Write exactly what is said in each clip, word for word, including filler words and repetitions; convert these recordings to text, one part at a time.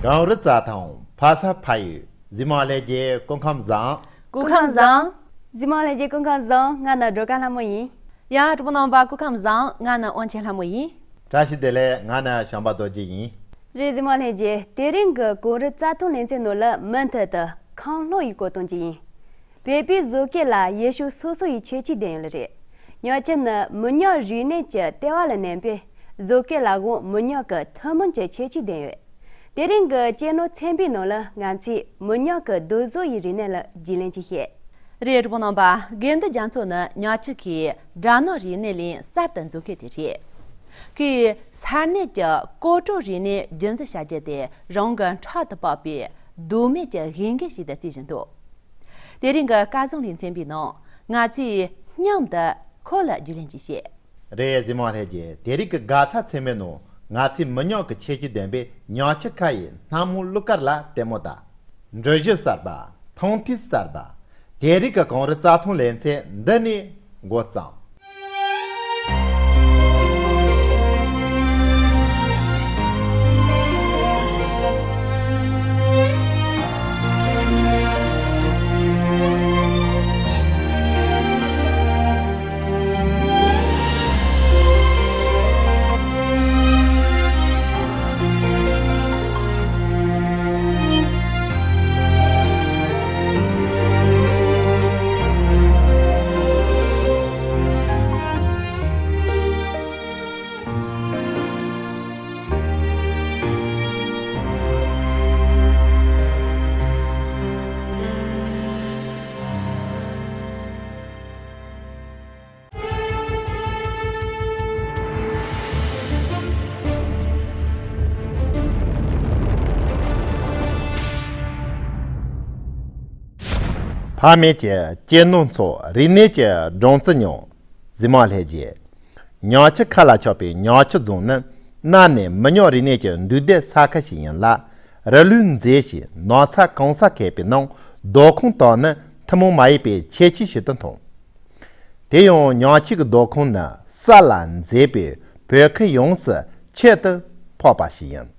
གངས་རི་རྩྭ་ཐང་ཕ་ས་ཕ་ཡུལ། གཟིགས་མོ་ལྷན་རྒྱས་སྐུ་ཁམས་བཟང་། སྐུ་ཁམས་བཟང་། གཟིགས་མོ་ལྷན་རྒྱས་སྐུ་ཁམས་བཟང་། ང་ནི་སྒྲོལ་དཀར་ལྷ་མོ་ཡིན། ཡ། གྲོགས་པོ་རྣམ་པ་སྐུ་ཁམས་བཟང་། ང་ནི་དབང་ཆེན་ལྷ་མོ་ཡིན། བཀྲ་ཤིས་བདེ་ལེགས། ང་ནི་བྱམས་པ་རྡོ་རྗེ་ཡིན། རེད། གཟིགས་མོ་ལྷན་རྒྱས། དེ་རིང་གི་གངས་རི་རྩྭ་ཐང་ལེ་ཚན་ནང་ལ་མུ་མཐུད་དུ་ཁམས་ལྷོ་ཡི་སྐོར་གཏོང་རྒྱུ་ཡིན། བོད་པའི་བཟོ་སྐད་ལ་ཡུལ་ཤུལ་སོ་སོ་ཡི་ཁྱད་ཆོས་ལྡན་ཡོད་རེད། ཉག་ཆུ་ནི་མི་ཉག་རིག་གནས་ཀྱི་ལྟེ་བ་ལ་གནས་པས། བཟོ་སྐད་ལ་དབང་མི་ཉག་གི་ཐུན་མོང་གི་ཁྱད་ཆོས་ལྡན་ཡོད། དེ་རིང་གི་གཅེས་ནོར་ཚན་པའི་ནང་ལ་ང་ཚོས་མི་ཉག་གི་རྡོ་བཟོ་ཡི་རིག་གནས་ལ་རྒྱུས་ལོན་ཅིག་བྱེད། རེད། གྲོགས་པོ་རྣམ་པ། དགེ་འདུན་རྒྱ་མཚོ་ནི་ཉག་ཆུ་ཁའི་སྦྲ་ནག་རིག་གནས་གླིང་གསར་དུ་འཛུགས་མཁན་དེ་རེད། ཁོས་ས་གནས་ཀྱི་སྐོར་བྲོ་རིག་གནས་རྒྱུན་འཛིན་བྱ་རྒྱུ་དེ་རང་གི་ཕྲག་ཏུ་བབས་པའི་ལྡོག་མེད་ཀྱི་དགོས་འགན་ཞིག་ཏུ་བརྩིས་བཞིན་འདུག་དེ་རིང་གི་སྐལ་བཟང་ལེ་ཚན་པའི་ནང་ང་ཚོས་མཉམ་དུ་ཁོ་ལ་རྒྱུས་ལོན་ཅིག་བྱེད། རེད། གཟིགས་མོ་ལྷན་རྒྱས། དེ་རིང་གི་དགའ་ཚལ་ཚན་པའི་ནང་ང་ཚོས་མི་ཉག་གི་ཁྱད་ཆོས་ལྡན་པའི་ཉག་ཆུ་ཁ་ཡི་སྣ་མོ་གླུ་གར་ལ་ལྟད་མོ་དང་། འགྲུལ་བཞུད་གསར་པ། མཐོང་ཐོས་གསར་པ། དེ་རིང་གི་གངས་རི་རྩྭ་ཐང་ལེ་ཚན་འདི་ནས་འགོ་བརྩམས། ཕ་མེས་ཀྱི་གཅེས་ནོར་ཚོ། རིག་གནས་ཀྱི་སྦྲང་རྩི་མྱོང་། གཟིགས་མོ་ལྷན་རྒྱས། ཉག་ཆུ་ཁ་ལ་ཆགས་པའི་ཉག་ཆུ་རྫོང་ནི་གནའ་ནས་མི་ཉག་རིག་གནས་ཀྱི་འདུས་སྡེ་ས་ཁུལ་ཞིག་ཡིན་ལ། རི་ལུས་མཛེས་ཤིང་ནགས་ཚལ་གང་སར་ཁེབས་པའི་ནང་། རྡོ་ཁང་དག་ནི་ཐུན་མོང་མ་ཡིན་པའི་ཁྱད་ཆོས་ཤིག་ཏུ་མཐོང་། དེ་ཡང་ཉག་ཆུ་གི་རྡོ་ཁང་ནི་ས་ལ་མཛེས་པས། བོད་ཁུལ་ཡོངས་སུ་ཁྱད་དུ་འཕགས་པ་ཞིག་ཡིན།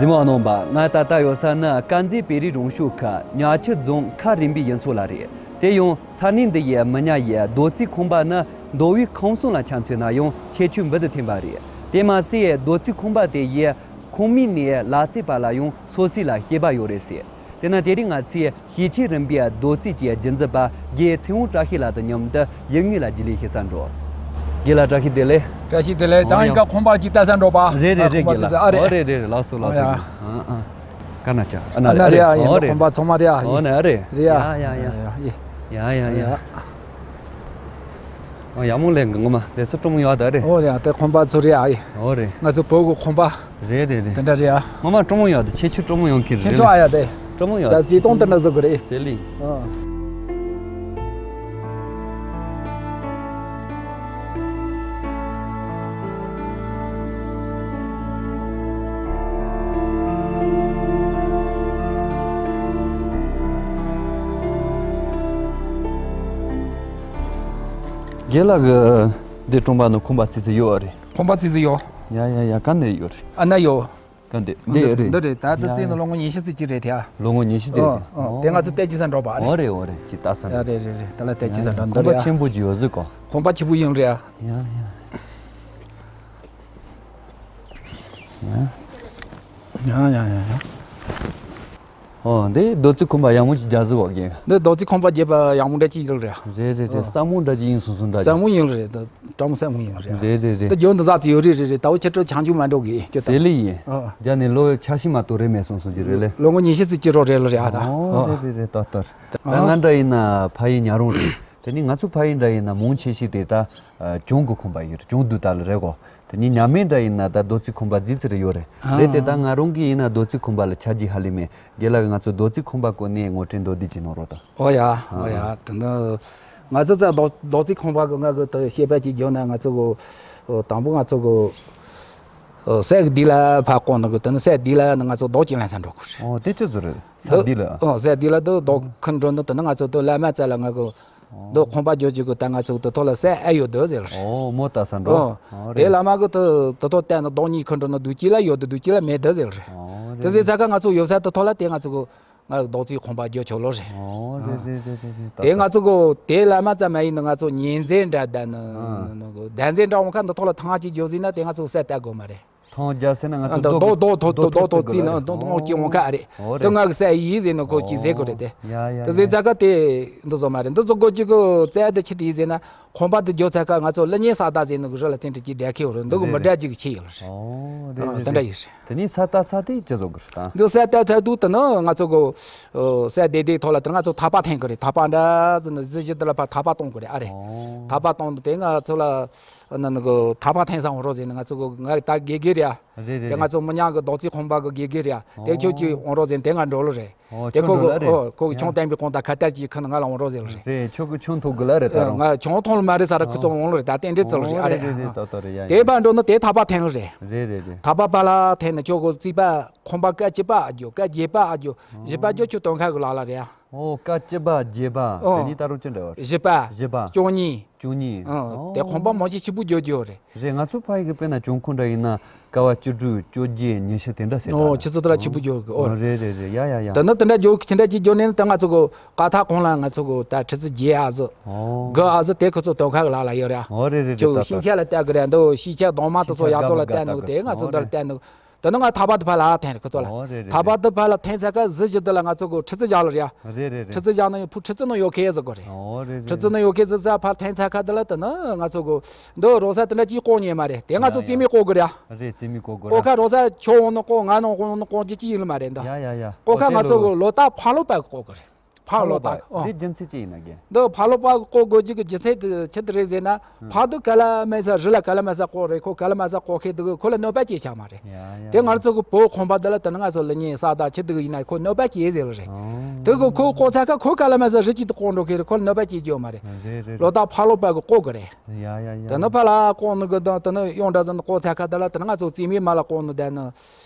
གཟིགས་མོ་རྣམ་པ། ང་ད་ལྟ་ཡོད་ས་ནི་དཀར་མཛེས་བོད་རིགས་རང་སྐྱོང་ཁུལ་ཉག་ཆུ་རྫོང་ཁ་རིམ་པའི་ཡུལ་ཚོ་ལ་རེད། དེ་ཡང་ས་གནས་འདི་ཡི་མི་ཉག་ཡི་རྡོ་རྩིག་ཁང་པ་ནི་མདོ་དབུས་ཁམས་གསུམ་ལ་ཆ་མཚོན་ན་ཡང་ཁྱད་ཆོས་འབུར་དུ་ཐོན་པ་རེད། དེ་མ་ཟད་རྡོ་རྩིག་ཁང་པ་དེ་ཡི་ཁང་མིག་ནས་ལ་རྩེ་བར་ལ་ཡང་སོ་སོའི་ལ་ཤེས་པ་ཡོད་རེད་ཟེར། དེས་ན་དེ་རིང་ང་ཚོས་ཞེ་ཆེ་རིམ་པའི་རྡོ་རྩིག་གི་རྒྱུན་འཛིན་པ་རྒན་ཚེ་དབང་བཀྲ་ཤིས་ལགས་དང་མཉམ་དུ་ཡུལ་དངོས་ལ་རྒྱུས་ལོན་བྱེད་ས་འགྲོ། རྒན་ལགས་བཀྲ་ཤིས་བདེ་ལེགས། བཀྲ་ཤིས་བདེ་ལེགས། ད་ཨོ་ཡིན་ཡ། ཀ་ཁང་པ་ཅིག་ལྟ་ས་འགྲོ་པ། རེད་རེད་རེད། ཁང་པ་རྒན་ལགས། ཅིག་ཨ་རེད། ཨོ་རེད་རེད་རེད། ལགས་སོ་ལགས་སོ། ཨོ་ཡ། རྒན་ལགས། ཨ་ཨ། ཀ་ན་ཅག་ཨ་ན་ཨ་ན་རེད། རེད་ཨ། ཡིན། ཨོ་ད་རེད། ཁང་པ་ཚང་མ་རེད་ཨ། ཨོ་ཡིན། ན་ཨ་རེད། རེད་ཨ། ཡ་ཡ་ཡ། ཡ་ཡ་ཡ། ཡ་ཡ་ཡ། ཨོ་ཡག་མོ་ལས་འགུལ་ངོ་མ་དེ་ཚོ་སྤྲོ་མོ་ཡོད་ད་རེད། ཨོ་རེད་ཨ། དེ་ཁང་པ་ཚོ་རེད་ཨ། ཡིན། ཨོ་རེད། ང་ཚོ་བོད་ཀྱི་ཁང་པ། རེད་རེད་རེད། དེ་འདྲ་རེད་ཨ། ངོ་མ་སྤྲོ་མོ་ཡོད་དེ། ཁྱེད་ཆོས་སྤྲོ་མོ་ཡོང་གི་རེད། ཁྱེད་ཆོ་ཨ་ཡ་དེ། སྤྲོ་མོ་ཡོད་ད། བྱས་ཙང་དེ་འདྲ་བཟོ་གི་རེད། ཟེར་ལི། ཨ། རྒན་ལགས་ཀྱི་འདི་གྲོང་པ་ནང་ཁང་པ་ཙི་ཙི་ཡོད་རེད། ཁང་པ་ཙི་ཙི་ཡོད། ཡ་ཡ་ཡ། ག་ནས་ཡོད་རེད། ཨ་ན་ཡོད། ག་འདི་འདི་འདི་རེད། འདི་རེད། ད་ལྟ་ཡ་བཙལ་ཡ། ནས་ལོ་ངོ་ཉི་ཤུ་ཙམ་ཅིག་རེད་དེ་ཨ། ལོ་ངོ་ཉི་ཤུ་ཙམ་ཨོ་ཅིག་ཨོ། དེ་ང་ཚོ་བལྟས་ཀྱི་ས་འགྲོ་པ་ཨ་རེད། ཨོ་རེད། ཅིག་ལྟ་ས་ཡ་འགྲོ། རེད་རེད་རེད། ད་ལ་བལྟས་ཀྱི་ས་འགྲོ། ཡ་འདི་ཁང་པ་རེད་ཨ། ཆེན་པོ་ཅིག་ཡོད་ཟེར་གོ། ཁང་པ་ཆེན་པོ་ཡིན་རེད་ཨ། ཡ་ཡ་ཡ། ཡ་ཡ་ཡ་ཡ། ཨོ་འདི་རྡོ་རྩིག་ཁང་པ་ཡག་མོ་ཅིག་རྒྱག་ཟིག་གོ་རྒན། འདི་རྡོ་རྩིག་ཁང་པ་རྒྱབ་པ་ཡག་མོ་འདྲ་ཅིག་ཡོད་རེད། རེད་རེད་རེད། ཨོ། སྲ་མོ་འདྲ་ཅིག་ཡིན་སོང་སོང་འདྲ་ཅིག་སྲ་མོ་ཡིན་རེད། ད་སྲ་མོ་ཡིན་རེད། རེད་རེད་རེད། ད་རྒྱུན་དུ་ཟག་ཅིག་ཡོད་རེད། རེད་རེད། ད་འུ་ཁྱེད་ཚོ་ཆང་ཆུང་མ་འགྲོ་གི་ཁྱེད་ཚོ། ཟེར་ལི་ཡིན། ཨོ། རྒྱ་ནས་ལོ་ཆ་ཤི་མ་གཏོགས་རེད་མེད་སོང་སོང་ཅིག་རེད་ལེ། ལོ་ངོ་ཉི་ཤུ་ཙམ་ཅིག་རོ་རེད་ལ་རེད་ཨ་ད། ཨོ། ཨོ། རེད་རེད་རེད། ཏོ་ཏོ། ད་ཨོ། ང་འདྲ་ཡིན་ན་ཕ་ཡུལ་ཉག་རོང་རེད། དེ་ནི་ང་ཚོ་ཕ་ཡུལ་འདྲ་ཡིན་ན་མང་ཆེ་ཤོས་དེ་ད་གྱང་གི་ཁང་པ་ཡོད་རེད། གྱང་རྡུལ་དག་ལ་རེད་གོ། དེ་ནི་ཉག་མེད་འདྲ་ཡིན་ན་ད་རྡོ་རྩིག་ཁང་པ་རྫིག་ཙི་རེ་ཡོད་རེད། ཨ། རེད་དེ། ད་ང་རང་གི་ཡིན་ན་རྡོ་རྩིག་ཁང་པ་ལ་ཆ་རྒྱུས་ཧ་ལས་མེད། རྒན་ལགས་ཀྱིས་ང་ཚོ་རྡོ་རྩིག་ཁང་པ་སྐོར་ནས་ངོ་སྤྲོད་མདོར་བསྡུས་ཅིག་གནང་རོགས་དང་། ཨོ་ཡ། ཨོ་ཡ། ཨ། དེ་ནི་ང་ཚོ་ཚ་རྡོ་རྡོ་རྩིག་ཁང་པ་གི་ང་གི་དེ་བཤད་པ་ཅིག་བརྗོད་ན། ང་ཚོ་གི་དང་པོ་ང་ཚོ་གི་ས་གི་དེ་ལ་ཕར་བསྐོར་ནི་གི། དེ་ནི་ས་དེ་ལ་ནི་ང་ཚོ་རྡོ་ཅིག་ལེན་ས་འགྲོ་དགོས་རེད། ཨོ་དེ་ཅི་ཟེར་རེད། ས་དེ་ལ། ཨོ་ས་དེ་ལ་དེ་རྡོ་ཁུར་འགྲོ་ནི། དེ་ནི་ང་ཚོ་དེ་བླ་མ་རྩ་ལ་ང་གི་འདི་ཁང་པ་རྒྱག་རྒྱུ་གི་ད་ང་ཚོ་དེ་ཐོག་ལ་ས་ཨེ་ཡོད་དེ་ཟེར་རེད། ཨོ་མོ་ལྟ་ས་འགྲོ། ཨོ། ཨོ་དེ་རེད། བླ་མ་གི་དེ་དེ་ཐོག་བལྟས་ན་རྡོ་གཉིས་ཁུར་འགྲོ་ན་བདུད་ཀྱི་ལ་ཡོད་དེ་བདུད་ཀྱི་ལ་མེད་དེ་ཟེར་རེད། ཨོ་དེ་རེད་ཟེར་རེད། ཚ་ཁ་ང་ཚོ་ཡོད་ས་དེ་ཐོག་ལ་དེ་ང་ཚོ་གི་ང་རྡོ་རྩིག་ཁང་པ་རྒྱག་ཆོག་ལོ་རེད། ཨོ་རེད་རེད་རེད་རེད་རེད། དེ་ང་ཚོ་གི་དེ་བླ་མ་ཙམ་མ་ཡིན་ན་ང་ཚོ་ཉེ་འཛེན་འདྲ་ད་ནི་ཨ་ནི་གི་བདག་འཛིན་འདྲ་འོང་ཁ་འདི་ཐོག་ལ་ཐང་ཅིག་རྒྱག་ཟིན་ན་དེ་ང་ཚོ་ས་བལྟ་དགོས་མ་རེད། ཐང་རྒྱག་ཟེར་ན་ང་ཚོ་རྡོ་རྡོ་རྡོ་རྡོ་རྡོ་རྡོ་རྡོ་རྩིག་ན་རྡོ་རྡོ་གཅིག་འོང་ཁ་ཨ་རེད། ཨོ་དེ་རེད། ང་གི་ས་ཡིན་ཟེར་ན་ཁོ་གཅིག་ཟེར་དགོས་རེད་དེ། ཡ་ཡ་དེ་ཡ་ཟེར་ཡ། ཚ་ཁ་དེ་འདི་བཟོ་མ་རེད། འདི་བཟོ་དགོས་རྒྱུ་གི་རྩ་དེ་ཆི་དེ་ཡིན་ཟེར་ན། ཁང་པ་དེ་རྒྱག་ཚ་ཁ་ང་ཚོ་ལི་ཉིན་ས་བདག་ཟེར་ནི་གི་རི་ལ་དེ་འདྲ་གྱི་སྒྲ་ཁེ་བོ་རེད། འདི་གི་མི་རེད་སྒྲ་རེད། གཅིག་གི་ཆེ་ཡོད་རེད། ཨོ་རེད་ཨ་རེད་དེ་འདྲ་རེད། ཡིན་རེད། དེ་ནས་ས་ད་ས་དེ་ཅི་བཟོ་དགོས་རེད་ད། འདི་ས་ད་ཐ་དུ་དེ་ནི་ང་ཚོ་གི་ཨོ་ས་དེ་དེ་ཐོག་ལ་དེ་ང་ཚོ་ཐག་པ་འཐེན་གི་རེད། ཐག་པ་འདྲ་ཟེར་ནི་གཟི་བརྗིད་དེ་ལ་ཕར་ཐག་པ་གཏོང་གི་རེད་ཨ་རེད། ཨོ་ཐག་པ་གཏོང་དུ་དེ་ང་ཚོ་ལ་ཨ་ནི་ནི་གི་ཐག་པ་འཐེན་ས་འོང་རོགས་ཟེར་ནི། ང་ཚོ་གི་ང་ད་དགེ་རྒན་རེད་ཨ། རེད་རེད་དེ་ང་རེད། ཚོ་མི་ཉག་གི་རྡོ་རྩིག་ཁང་པ་གི་དགེ་རྒན་རེད་ཨ། དེ་ཁྱོད་ཀྱིས་ཨོ་འོང་རོགས་ཟེར་ནི་དེ་ང་འགྲོ་ལོ་རེད། ཨོ་དེ་ཁྱོད་ཁོ་འགྲོ་ལ་གི་རེད། ཨོ་ཁོ་གི་ཡ་ཁྱོད་བསྟན་པའི་གོང་ད་ཁ་གཏད་ཀྱི་ཁ་ནང་ང་ལ་འོང་རོགས་ཟེར་ལ་རེད། རེད། ཁྱོད་ཀྱི་ཁྱོད་ཐུག་གི་ལ་རེད་ད་རུང་། ང་ཁྱོད་མཐོང་ལ་མ་རེད་ས་ར་ཁུ་ཚོ་འོང་ལ་རེད། ད་རྟེན་འབྲེལ་ཚོ་ལ་རེད་ཨ་རེད། རེད་རེད་རེད། ཏོ་ཏོ་རེད་ཡ་ཡ། དེ་བར་འགྲོ་ན་དེ་ཐག་པ་འཐེན་ལ་རེད། རེད་རེད་རེད། ཐག་པ་པ་ལ་འཐེན་ན་ཁྱོད་གི་རྩིག་པ་ཁང་པ་སྐད་ཅིག་པ་ཨ་རྒྱོ་སྐད་རྒྱས་པ་ཨ་རྒྱོ་བཞི་པ་རྒྱོ་ཁྱོད་དོན་ཁ་གི་ལ་ལ་རེད་ཨ། ཨོ་སྐད་ཅིག་པ་རྒྱས་པ། ཨོ་དེ་ནི་ད་རུང་ཅི་འདྲ་བ་རེད། བཞི་པ། བཞི་པ། བཅུ་གཉིས། བཅུ་གཉིས། ཨོ་ཨོ། དེ་ཁང་པ་མང་ཆེ་ཆི་པུ་རྒྱོ་རྒྱོ་རེད། རེད། ང་ཚོ་ཕ་ཡི་གི་དཔེར་ན་གྱོང་ཁུངས་འདྲ་ཡིན་ན་ཀ་བ་བཅུ་དྲུག་བཅོ་བརྒྱད་ཉི་ཤུ་དེ་འདྲ་ཟེར་ཨོ་ད་ཆི་ཚོ་དེ་ལ་ཆི་པུ་རྒྱོ་གི་ཨོ། ཨོ་རེད་རེད་རེད་ཡ་ཡ་ཡ། དེ་ནི་དེ་འདྲ་རྒྱོ་ཁྱི་འདྲ་ཅིག་རྒྱོ་ནས་ནི་ད་ང་ཚོ་གི་ཀ་ཐག་གོང་ལ་ང་ཚོ་གི་ད་ཁྲི་ཚོ་བརྒྱད་ཨ་ཟི། ཨོ། དགུ་ཨ་ཟི་དེ་ཁོ་ཚོ་དོན་ཁ་གི་ལ་ལ་ཡོད་རེད། ཨོ་རེད་རེད་རེད། ཁྱོད་ད་ཤིང་ཆ་ལ་བལྟ་གི་རེད། འདི་ཤིང་ཆ་གདོང་མ་དེ་ཚོ་ཡག་ཚོ་ལ་བལྟ་ནོ་དེ་ང་ཚོ་འདིར་བལྟ་ནོ། དེ་ནི་ང་ཐག་པ་དེ་ཕར་ལ་འཐེན་རེད་ཁོ་ཚོ་ལ། ཨོ་རེད་རེད། ཐག་པ་དེ་ཕར་ལ་འཐེན་ཚ་ཁ་གཟི་བཞི་དེ་ལ་ང་ཚོ་གི་ཁྲི་ཚོ་བཞག་ལ་རེད་ཨ། རེད་རེད་རེད། ཁྲི་ཚོ་བཞག་ན་ཡང་ཕུ་ཁྲི་ཚོ་ནང་ཡོད་ཁེ་ཟེར་གོ་རེད། ཨོ་རེད་རེད། ཁྲི་ཚོ་ནང་ཡོད་ཁེ་ཟེར་ཚ་ཕར་འཐེན་ཚ་ཁ་དེ་ལ་དེ་ནི་ང་ཚོ་གི་འདི་རོ་ས་དེ་འདྲ་ཅིག་ལྐོག་ཉེ་མ་རེད། དེ་ང་ཚོ་ཡ་ཡ་རྩིས་མེད་ལྐོག་གི་རེད་ཨ། རེད་རྩིས་མེད་ལྐོག་གི་ལྐོག་རེད། ཁ་རོ་ས་ཁྱོད་འོང་ནི་ལྐོག་ང་ནང་འོང་ནི་ལྐོག་ཅི་ཅི་ཡིན་ལ་མ་རེད་འདི། ཡ་ཡ་ཡ། ལྐོག་ཁ་ཨོ་ང་ཚོ་གི་ལོ་རྟགས་ཕ་ལོ་པ་གི་ལྐོག་གི་རེད། ཕ་ལོ་པ་ཨོ། འདི་རྒྱུ་མཚན་ཅི་ཡིན་ན་རྒན། འདི་ཕ་ལོ་པ་གི་ལྐོག་དགོས་རྒྱུ་གི་རྒྱུ་མཚན་དེ་ཆི་དེ་རེད་ཟེར་ན། ཕ་དུ་ག་ལ་མེད་ས་རི་ལ་ག་ལ་མེད་ས་ལྐོག་རེད། ཁོ་ག་ལ་མེད་ས་ལྐོག་ཁེ་དུ་གི་ཁོ་ལ་གནོད་པ་སྐྱེལ་ཆ་མ་རེད། ཡ་ཡ་དེ་ཡ། ང་ཚོ་གི་བོད་ཁང་པ་འདི་ལ་དེ་ནི་ང་ཚོ་ལི་ཉིན་ས་ད་ཆི་དུ་གི་ཡིན་ན་ཁོ་གནོད་པ་སྐྱེལ་ཟེར་བ་རེད། ཨོ། དེ་གི་ཁོ་ལྐོག་ཚ་ཁ་ཁོ་ག་ལ་མེད་ས་རི་གཅིག་ཏུ་ལྐོག་འགྲོ་ཁེ་རེད། ཁོ་ལ་གནོད་པ་སྐྱེལ་རྒྱུ་མ་རེད། རེད་རེད། ལོ་ད་ཕ་ལོ་པ་གི་ལྐོག་གི་རེད། ཡ་ཡ་ཡ། དེ་ནི་ཕ་ལ་ལྐོག་ནི་གི་དང་དེ་ནི་ཡོང་འདྲ་ཟེར་ནི་ལྐོག་ཚ་ཁ་དེ་ལ་དེ་ནི་ང་ཚོ་རྩིས་མེད་མ་ལ་ལྐོག་ནི་དེ་ནི་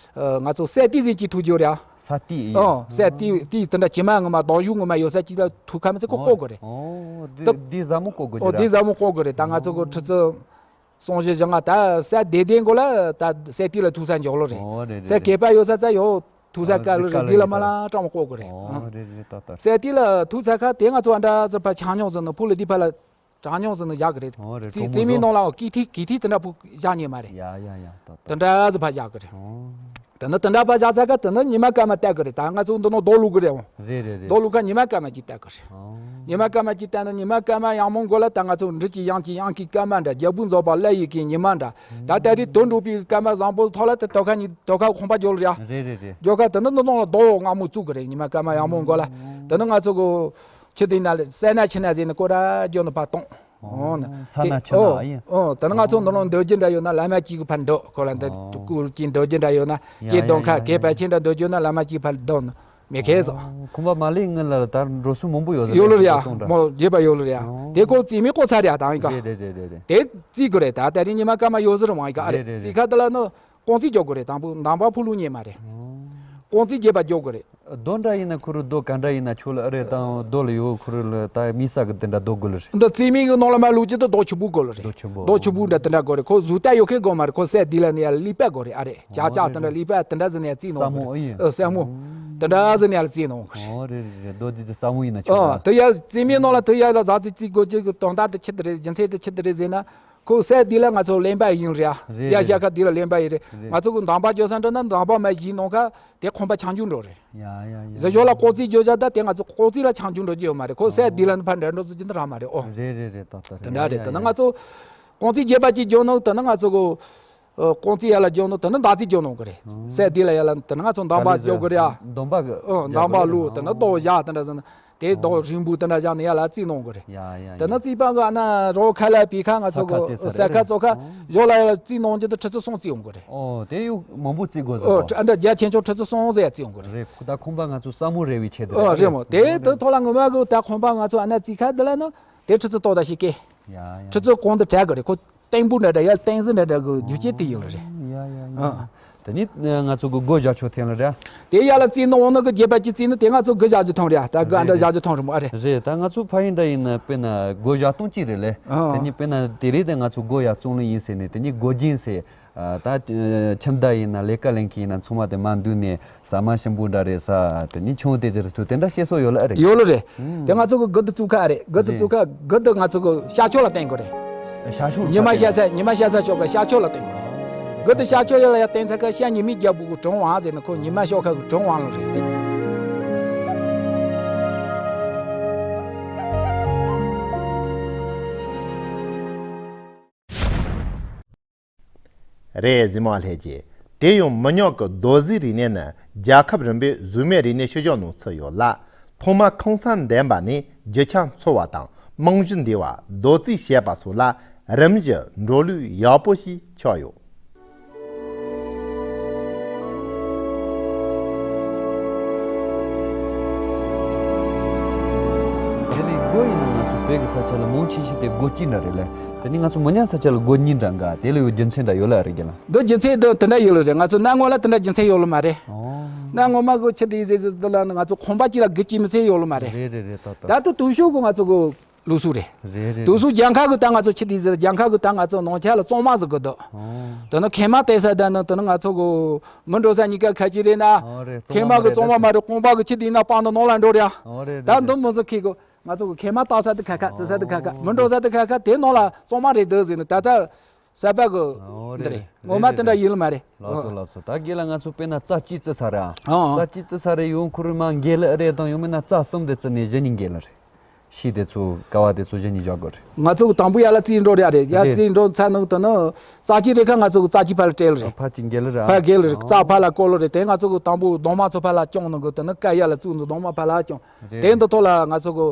ང་ཚོ་སད་ཏི་ཟེར་གྱི་ཐུག་རྒྱུ་རེད་ཨ། ས་ཏི་ཡིན། ཨོ་ས་ཏི་ཏི་དེ་འདྲ་ཇི་མ་ངོ་མ་རྡོ་གཞུང་ངོ་མ་ཡོད་ས་ཅིག་ལ་ཐུག་ཁ་མི་ཚེ་ལྐོག་ལྐོག་གི་རེད། ཨོ་ད་འདི་འདི་ཟ་མོ་ལྐོག་གི་ཨོ་རེད། འདི་ཟ་མོ་ལྐོག་གི་རེད། ད་ང་ཚོ་གི་ཁྲི་ཚོ་སོང་ཞེ་བཞི་ལྔ་ད་ས་དེ་དེ་མགོ་ལ་ད་ས་ཏི་ལ་ཐུག་ས་འཇོག་ལོ་རེད། ཨོ་རེད་ས་རེད་གད་པ་ཡོད་ས་ད་ཡོད་ཐུག་ས་དཀའ་ལོ་རེད། འདི་ལ་མ་ལ་སྤྲང་མོ་ལྐོག་གི་རེད། ཨོ་རེད་རེད་ད་ད། ས་ཏི་ལ་ཐུག་ས་ཁ་དེ་ང་ཚོ་ཨ་འདྲ་ཚོ་ཕ་ཆང་ཉོག་ཟེར་ནི་ཕུ་ལ་འདི་ཕ་ལ། གྲངས་ཉུང་ཟིན་ནས་བཞག་གི་རེད། ཨོ་རེད། དེའི་རྩིས་མའི་ནང་ལའང་ཀི་ཐི་ཀི་ཐི་དེ་འདྲ་ཕུ་བཞག་ཉེ་མ་རེད། ཡ་ཡ་ཡ་ཏོ་ཏོ། དེ་འདྲ་ཟིག་ཕ་བཞག་གི་རེད། ཨོ། དེ་ནི་དེ་འདྲ་ཕ་བཞག་ཚ་ཁ་དེ་ནི་ཉི་མ་སྐར་མ་བལྟ་གི་རེད། ད་ང་ཚོ་འདི་ནང་རྡོ་བླུག་གི་རེད་འོང་། རེད་རེད་རེད། རྡོ་བླུག་ཁ་ཉི་མ་སྐར་མ་གཅིག་བལྟ་གི་རེད། ཨོ། ཉི་མ་སྐར་མ་གཅིག་བལྟ་ན་ཉི་མ་སྐར་མ་ཡང་མོ་མགོ་ལ་ད་ང་ཚོ་འབྲི་གི་ཡང་གི་ཡང་གི་སྐར་མ་འདྲ་རྒྱལ་པོ་འཛོམས་པ་ཀླད་ཡི་གི་ཉི་མ་འདྲ། ད་ལྟ་རེད་དོན་འགྲུབ་པའི་སྐར་མ་བཟང་པོ་ཐོག་ལ་དེ་ཏོ་ཁ་ཉི་ཏོ་ཁ་ཁོང་པ་འཇོག་ལ་ར། རེད་རེད་རེད། འཇོག་ཁ་དེ་ནི་འདི་ནང་ལ་རྡོ་སྔ་མོ་བཙུགས་གི་རེད་ཉི་མ་སྐར་མ་ཡང་མོ་མགོ་ལ། དེ་ནི་ང་ཚོ་གི་ཆི་དེ་ན་ལ་སེ་ན་ཆི་ན་ཟེར་ནི་ཀོ་ར་ཇོ་ནི་ཕ་གཏོང་། ཨོ་ན། ས་ན་ཆི་ན་ཨོ་ཨ་ཡིན། ཨོ་ད་ནི་ང་ཚོ་འདི་ནང་འདོད་རྒྱུ་འདྲ་ཡོད་ན་བླ་མ་གཅིག་གི་ཕ་འདོད་ཁོ་ལ་འདི་ཨོ་སྐུ་གཅིག་འདོད་རྒྱུ་འདྲ་ཡོད་ན་ཡ་སྐྱེ་ཡ་གདོང་ཁ་ཡ་གེ་ཡ་པ་ཆེན་འདྲ་འདོད་རྒྱུ་ན་བླ་མ་གཅིག་ཕ་འདོད་ནི་མི་ཁེ་ཟོ། ཨོ་ཁོང་པ་མ་ལེ་ངན་ལ་ད་འགྲོ་སོང་མང་པོ་ཡོད་ཟེར་ཡོད་ལོ་ར་ཡ་གཏོང་འདྲ། མོ་རྒྱས་པ་ཡོད་ལོ་ར་ཡ། ཨོ་དེ་ཀོ་རྩིས་མི་ཀོ་ཚ་ར་ཡ་དང་ཡིན་ཀ། རེད་རེད་རེད་རེད། དེ་རྩིས་དགོས་རེད་ད་དེ་རིང་ཉི་མ་སྐར་མ་ཡོད་ཟེར་མ་ཡིན་ཀ་ཨ་རེད། རེད་རེད་རྩིས་རེད། ཁ་དེ་ལ་ནི་ཀོང་རྩིས་རྒྱག་དགོས་རེད་དང་པོ་ནང་པ་ཕུ་ལུ་ཉེ་མ་རེད། ཨོ་ཀོང་རྩིས་རྒྱས་པ་རྒྱག་དགོས་རེད། རྡོ་འདྲ་ཡིན་ན་ཁུ་རུ་རྡོ་ག་འདྲ་ཡིན་ན་ཆོ་ལ་ཨ་རེ་དང་རྡོ་ལ་ཡོད་ཁུ་རུ་ལ་ད་མི་ས་གི་དེ་འདྲ་རྡོ་དགོས་ལ་རེད། འདི་རྩིས་མིག་གི་ནང་ལ་མ་ལུག་ཅི་ད་རྡོ་ཆུ་བུ་དགོས་ལ་རེད། རྡོ་ཆུ་བུ། རྡོ་ཆུ་བུ་འདྲ་དེ་འདྲ་དགོས་རེད། ཁོ་གཟུགས་ལྟ་ཡོད་ཁེ་དགོས་མ་རེད། ཁོ་སད་འདི་ལ་ནི་ཡ་ལི་པ་དགོས་རེད་ཨ་རེད། ཅག་ཅག་དེ་འདྲ་ལི་པ་དེ་འདྲ་ཟིན་ནས་རྩིས་ནོ། ས་མོ་ཨེ་ཡིན། ཨ་ས་མོ། དེ་འདྲ་ཟིན་ནས་ལ་རྩིས་ནོ། ཨོ་རེད་རེད་རེད། རྡོ་འདི་དེ་ས་མོ་ཡིན་ན་ཆོག་ཨ་ད་ཡ་རྩིས་མིག་ནང་ལ་དེ་ཡ་ལ་ཟ་རྩིས་རྩིས་དགོས་ཅི་གི་དོན་དག་དེ་ཆི་དེ་རེད། རྒྱུ་མཚན་དེ་ཆི་དེ་རེད་ཟེར་ན། ཁོ་སད་འདི་ལ་ང་ཚོ་ལེན་པ་ཡིན་རེད་ཨ། རེད་ཡ་རེད། ཤ་ཁ་འདི་ལ་ལེན་པ་ཡིན་རེད། རེད། ང་ཚོ་གི་འདམ་པ་རྒྱག་ས་འདྲ་ན་འདམ་པ་མ་བཞིན་ནོ་ཁ་དེ་ཁང་པ་ཆང་རྒྱུ་འགྲོ་རེད། ཡ་ཡ་ཡ། ཟེ་ཞོ་ལ་ཀོ་རྩིས་རྒྱོ་བྱ་ད་དེ་ང་ཚོ་ཀོ་རྩིས་ལ་ཆང་རྒྱུ་འགྲོ་རྒྱུ་ཡོད་མ་རེད། ཁོ་སད་འདི་ལ་ནི་ཕ་འདྲ་འགྲོ་ཚུལ་གྱི་འདི་ར་མ་རེད་ཨོ། རེད་རེད་རེད། ཏག་ཏག་དེ་འདྲ་རེད། ཡ་ཡ་ཡ། དེ་ནི་ང་ཚོ་ཀོ་རྩིས་རྒྱས་པ་ཅིག་རྒྱོ་ནོ་དེ་ནི་ང་ཚོ་གོ་ཀོ་རྩིས་ཡ་ལ་རྒྱོ་ནོ་དེ་ནི་འདམ་རྩིས་རྒྱོ་ནོ་གི་རེད། སད་འདི་ལ་ཡ་ལ་དེ་ནི་ང་ཚོ་འདམ་པ་རྒྱོ་གི་རེད་ཨ། འདམ་པ་གི་ཨོ་འདམ་པ་ལུ་དེ་ནི་རྡོ་བཞག་དེ་འདྲ་ཟེར་ན་དེ་རྡོ་རིང་པོ་དེ་འདྲ་བཞག་ནི་ཡ་ལ་རྩིས་ནོ་གི་རེད། ཡ་ཡ་ཡ། དེ་ནི་རྩིས་པ་གི་ཨ་ན་རོ་ཁ་ལ་པི་ཁ་ང་ཚོ་གོ་ས་ཁ་རྩིས་ས་རེད། ས་ཁ་ཙོ་ཁ་ཨོ། ཞོ་ལ་ཡ་ལ་རྩིས་ནོ་འདི་དེ་ཁྲི་ཚོ་སོང་རྩིས་ཡོང་གི་རེད། ཨོ་དེ་ཡུ་མང་པོ་རྩིས་དགོས་ཟེར། ཨོ་ཨ་འདྲ་རྒྱ་ཆེན་ཆོག་ཁྲི་ཚོ་སོང་ཟེར་ཡ་རྩིས་ཡོང་གི་རེད། རེད། ཁོ་ད་ཁང་པ་ང་ཚོ་ས་མོ་རེ་བའི་ཆེད་དུ་ཨོ་རེད་མོ། དེ་དེ་ཐོག་ལ་ངོ་མ་གི་ད་ཁང་པ་ང་ཚོ་ཨ་ན་རྩིས་ཁ་འདི་ལ་ནི་དེ་ཁྲི་ཚོ་ཏོག་ད་ཞིག་སྐད། ཡ་ཡ། ཁྲི་ཚོ་གོང་དུ་དྲག་གི་རེད། ཁོ་ཏེང་པོ་འདྲ་འདྲ་ཡ་ཏེང་ཟི་འདྲ་འདྲ་གི་རྒྱུ་ཆེ་དེ་ཡོད་ལ་རེད། ཡ་ཡ་ཡ། ཨ། དེ་ནི་ང་ཚོ་གི་སྒོ་བཞག་ཆོག་ཐེངས་ལ་རེད། དེ་ཡར་ལ་བརྩིས་ན་འོ་ན་གི་རྒྱས་པ་གཅིག་བརྩིས་ན་དེ་ང་ཚོ་སྒོ་བཞག་རྒྱུ་ཐོན་རེད་ད། སྒོ་ཨ་འདྲ་རེད་བཞག་རྒྱུ་ཐོན་རེད་མོ་ཨ་རེད། རེད། ད་ང་ཚོ་ཕ་ཡུལ་འདྲ་ཡིན་ན་དཔེར་ན་སྒོ་བཞག་སྟངས་གཅིག་རེད་ལེ། ཨ། དེ་ནི་དཔེར་ན་དེ་རིང་དེ་ང་ཚོ་སྒོ་ཡར་བཙུགས་ནི་ཡིན་ཟེར་ནས་དེ་ནི་སྒོ་རྒྱན་ཟེར། ཨ། ད་ཁྱིམ་བདག་ཡིན་ན་ལས་ཀ་ལེན་མཁན་ཡིན་ན་ཚང་མ་དེ་མ་འདུས་ནས་ཟ་མ་ཞིམ་པོ་འདྲ་རེད་ཟ། དེ་ནི་ཆུང་དེ་ཟེར་ཚུལ་དེ་འདྲ་བཤད་སྲོལ་ཡོད་ལ་ཨ་རེད། ཡོད་ལ་རེད། ཨུམ། དེ་ང་ཚོ་གི་སྒོ་དེ་བཙུགས་ཁ་ཨ་རེད། སྒོ་དེ་རེད། བཙུགས་ཁ་སྒོ་དེ་ང་ཚོ་གི་ཤར་ཕྱོགས་ལ་བསྟན་དགོས་རེད། ཤར་ཕྱོགས་ཉི་མ་ཤར་ས་ཉི་མ་ཤར་ས་ཕྱོགས་ཀ་ཤར་ཕྱོགས་ལ་བསྟན་དགོས་རེད། སྒོ་དེ་ཤར་ཕྱོགས་ཡར་ལ་ཡར་བསྟན་ས་ཀ་ཤར་ཉི་མའི་རྒྱལ་པོ་གི་གྲོང་བ་ཟེར་ན་ཁོ་ཉི་མ་ཤར་ཁ་གི་གྲོང་བ་ལ་རེད། རེད། གཟིགས་མོ་ལྷན་རྒྱས། དེ་ཡང་མི་ཉག་གི་རྡོ་རྗེ་རིག་གནས་ནི་རྒྱལ་ཁབ་རིམ་པའི་གཟུགས་མེད་རིག་གནས་ཤུལ་བཞག་ནང་ཚུད་ཡོད་ལ། ཐོག་མར་ཁང་གསར་འདོན་པ་ནས་རྒྱུ་ཆ་འཚོལ་བ་དང་རྨང་གཞི་འདེབས་པ། རྡོ་རྩིག་བྱེད་པ་སོགས་ལ་རིམ་བཞིན་འགྲོ་ལུགས་ཡག་པོ་ཞིག་ཆགས་ཡོད། དེ་ནས་སྒོ་ཡིན་ན་ང་ཚོ་བོད་ཀྱི་ས་ཆ་ལ་མང་ཆེ་ཤོས་དེ་སྒོ་གཅིག་འདྲ་རེད་ལ། དེ་ནས་ང་ཚོ་མི་ཉག་ས་ཆ་ལ་སྒོ་གཉིས་འདྲ་འགའ་དེ་ལ་ཡོད་རྒྱུ་མཚན་འདྲ་ཡོད་ལ་རེད་རྒྱུ་ལ། འདི་རྒྱུ་མཚན་འདི་དེ་འདྲ་ཡོད་ལ་རེད། ང་ཚོ་གནའ་སྔོན་ལ་དེ་འདྲ་རྒྱུ་མཚན་ཡོད་ལ་མ་རེད། ཨོ། གནའ་སྔོན་མ་གི་ཆི་འདི་ཟེར་ཟེར་འདི་ལ་ང་ཚོ་ཁང་པ་གཅིག་ལ་སྒོ་གཅིག་མི་ཚེ་ཡོད་ལ་མ་རེད། རེད་རེད་རེད། ད་ད། ད་ལྟ་དུས་ཤོག་གི་ང་ཚོ་གི་ལུགས་སྲོལ་རེད། རེད་རེད། དུས་སུ་རྒྱལ་ཁབ་གི་ད་ང་ཚོ་ཆི་དེ་ཟེར་རྒྱལ་ཁབ་གི་ད་ང་ཚོ་ནང་ཆ་ལ་གཙང་མ་ཟེར་གི་འདུག་ཨོ། དེ་ནི་མཁལ་མ་བལྟས་ས་ད་ནི་དེ་ནི་ང་ཚོ་གི་མི་འགྲོ་ས་གཉིས་ཀ་ཁ་ཅིག་རེད་ན། ཨོ་རེད། མཁལ་མ་གི་གཙང་མ་མ་རེད། རྐང་པ་གི་ཆི་དེ་ན་སྤང་ནི་ནང་ལ་འགྲོ་རེད། ཨོ་རེད། ད་རེད་འདི་རེད། མི་ཟེར་ཁི་གི་ང་ཚོ་གི་མཁལ་མ་བལྟ་ས་དེ་ཁ་ཁ་བརྩི་ས་དེ་ཁ་ཁ་ཨོ། མི་འགྲོ་ས་དེ་ཁ་ཁ་དེ་ནང་ལ་གཙང་མ་རེད་འདུག་ཟེར་ནི་ད་ལྟ་གསར་པ་གི་ཨོ་འདི་རེད། རེད། ངོ་མ་རེད་དེ་འདྲ་རེད། ཡིན་ལ་མ་རེད། ལགས་སོ་ལགས་སོ། ད་རྒན་ལགས་ང་ཚོ་དཔེར་ན་རྩ་གཅིག་བརྩི་ས་རེད་ཨ། ཨོ། རྩ་གཅིག་བརྩི་ས་རེད། ཡང་ཁོ་རང་མ་འགལ་ལ་རེད་དང་ཡང་མིན་ན་རྩ་གསུམ་དེ་བརྩི་ནས་གཞི་ནས་འགལ་ལ་རེད། ཤིས་དེ་ཚོ་ཀ་བ་དེ་ཚོ་གཞི་ནས་བཞག་དགོས་རེད། ང་ཚོ་གི་དང་པོ་ཡར་ལ་རྩིས་འགྲོ་རེད་རེད། ཡར་རེད། རྩིས་འགྲོ་ཚར་ནང་དུ་ནི་རྩ་གཅིག་རེད་ཁ་ང་ཚོ་གི་རྩ་གཅིག་ཕར་ལ་སྤྲད་ལ་རེད། ཕར་གཅིག་འགལ་ལ་ར། ཕར་འགལ་ལ་རེད། རྩ་ཕར་ལ་བཀོལ་ལ་རེད། དེ་ང་ཚོ་གི་དང་པོ་གདོང་མ་ཚོ་ཕར་ལ་བརྐྱངས་ནང་གི་དེ་ནི་ཀ་ཡར་ལ་བཙུགས་ནང་གདོང་མ་ཕར་ལ་བརྐྱངས། རེད། དེ་འདི་ཐོག་ལ་ང་ཚོ་གི་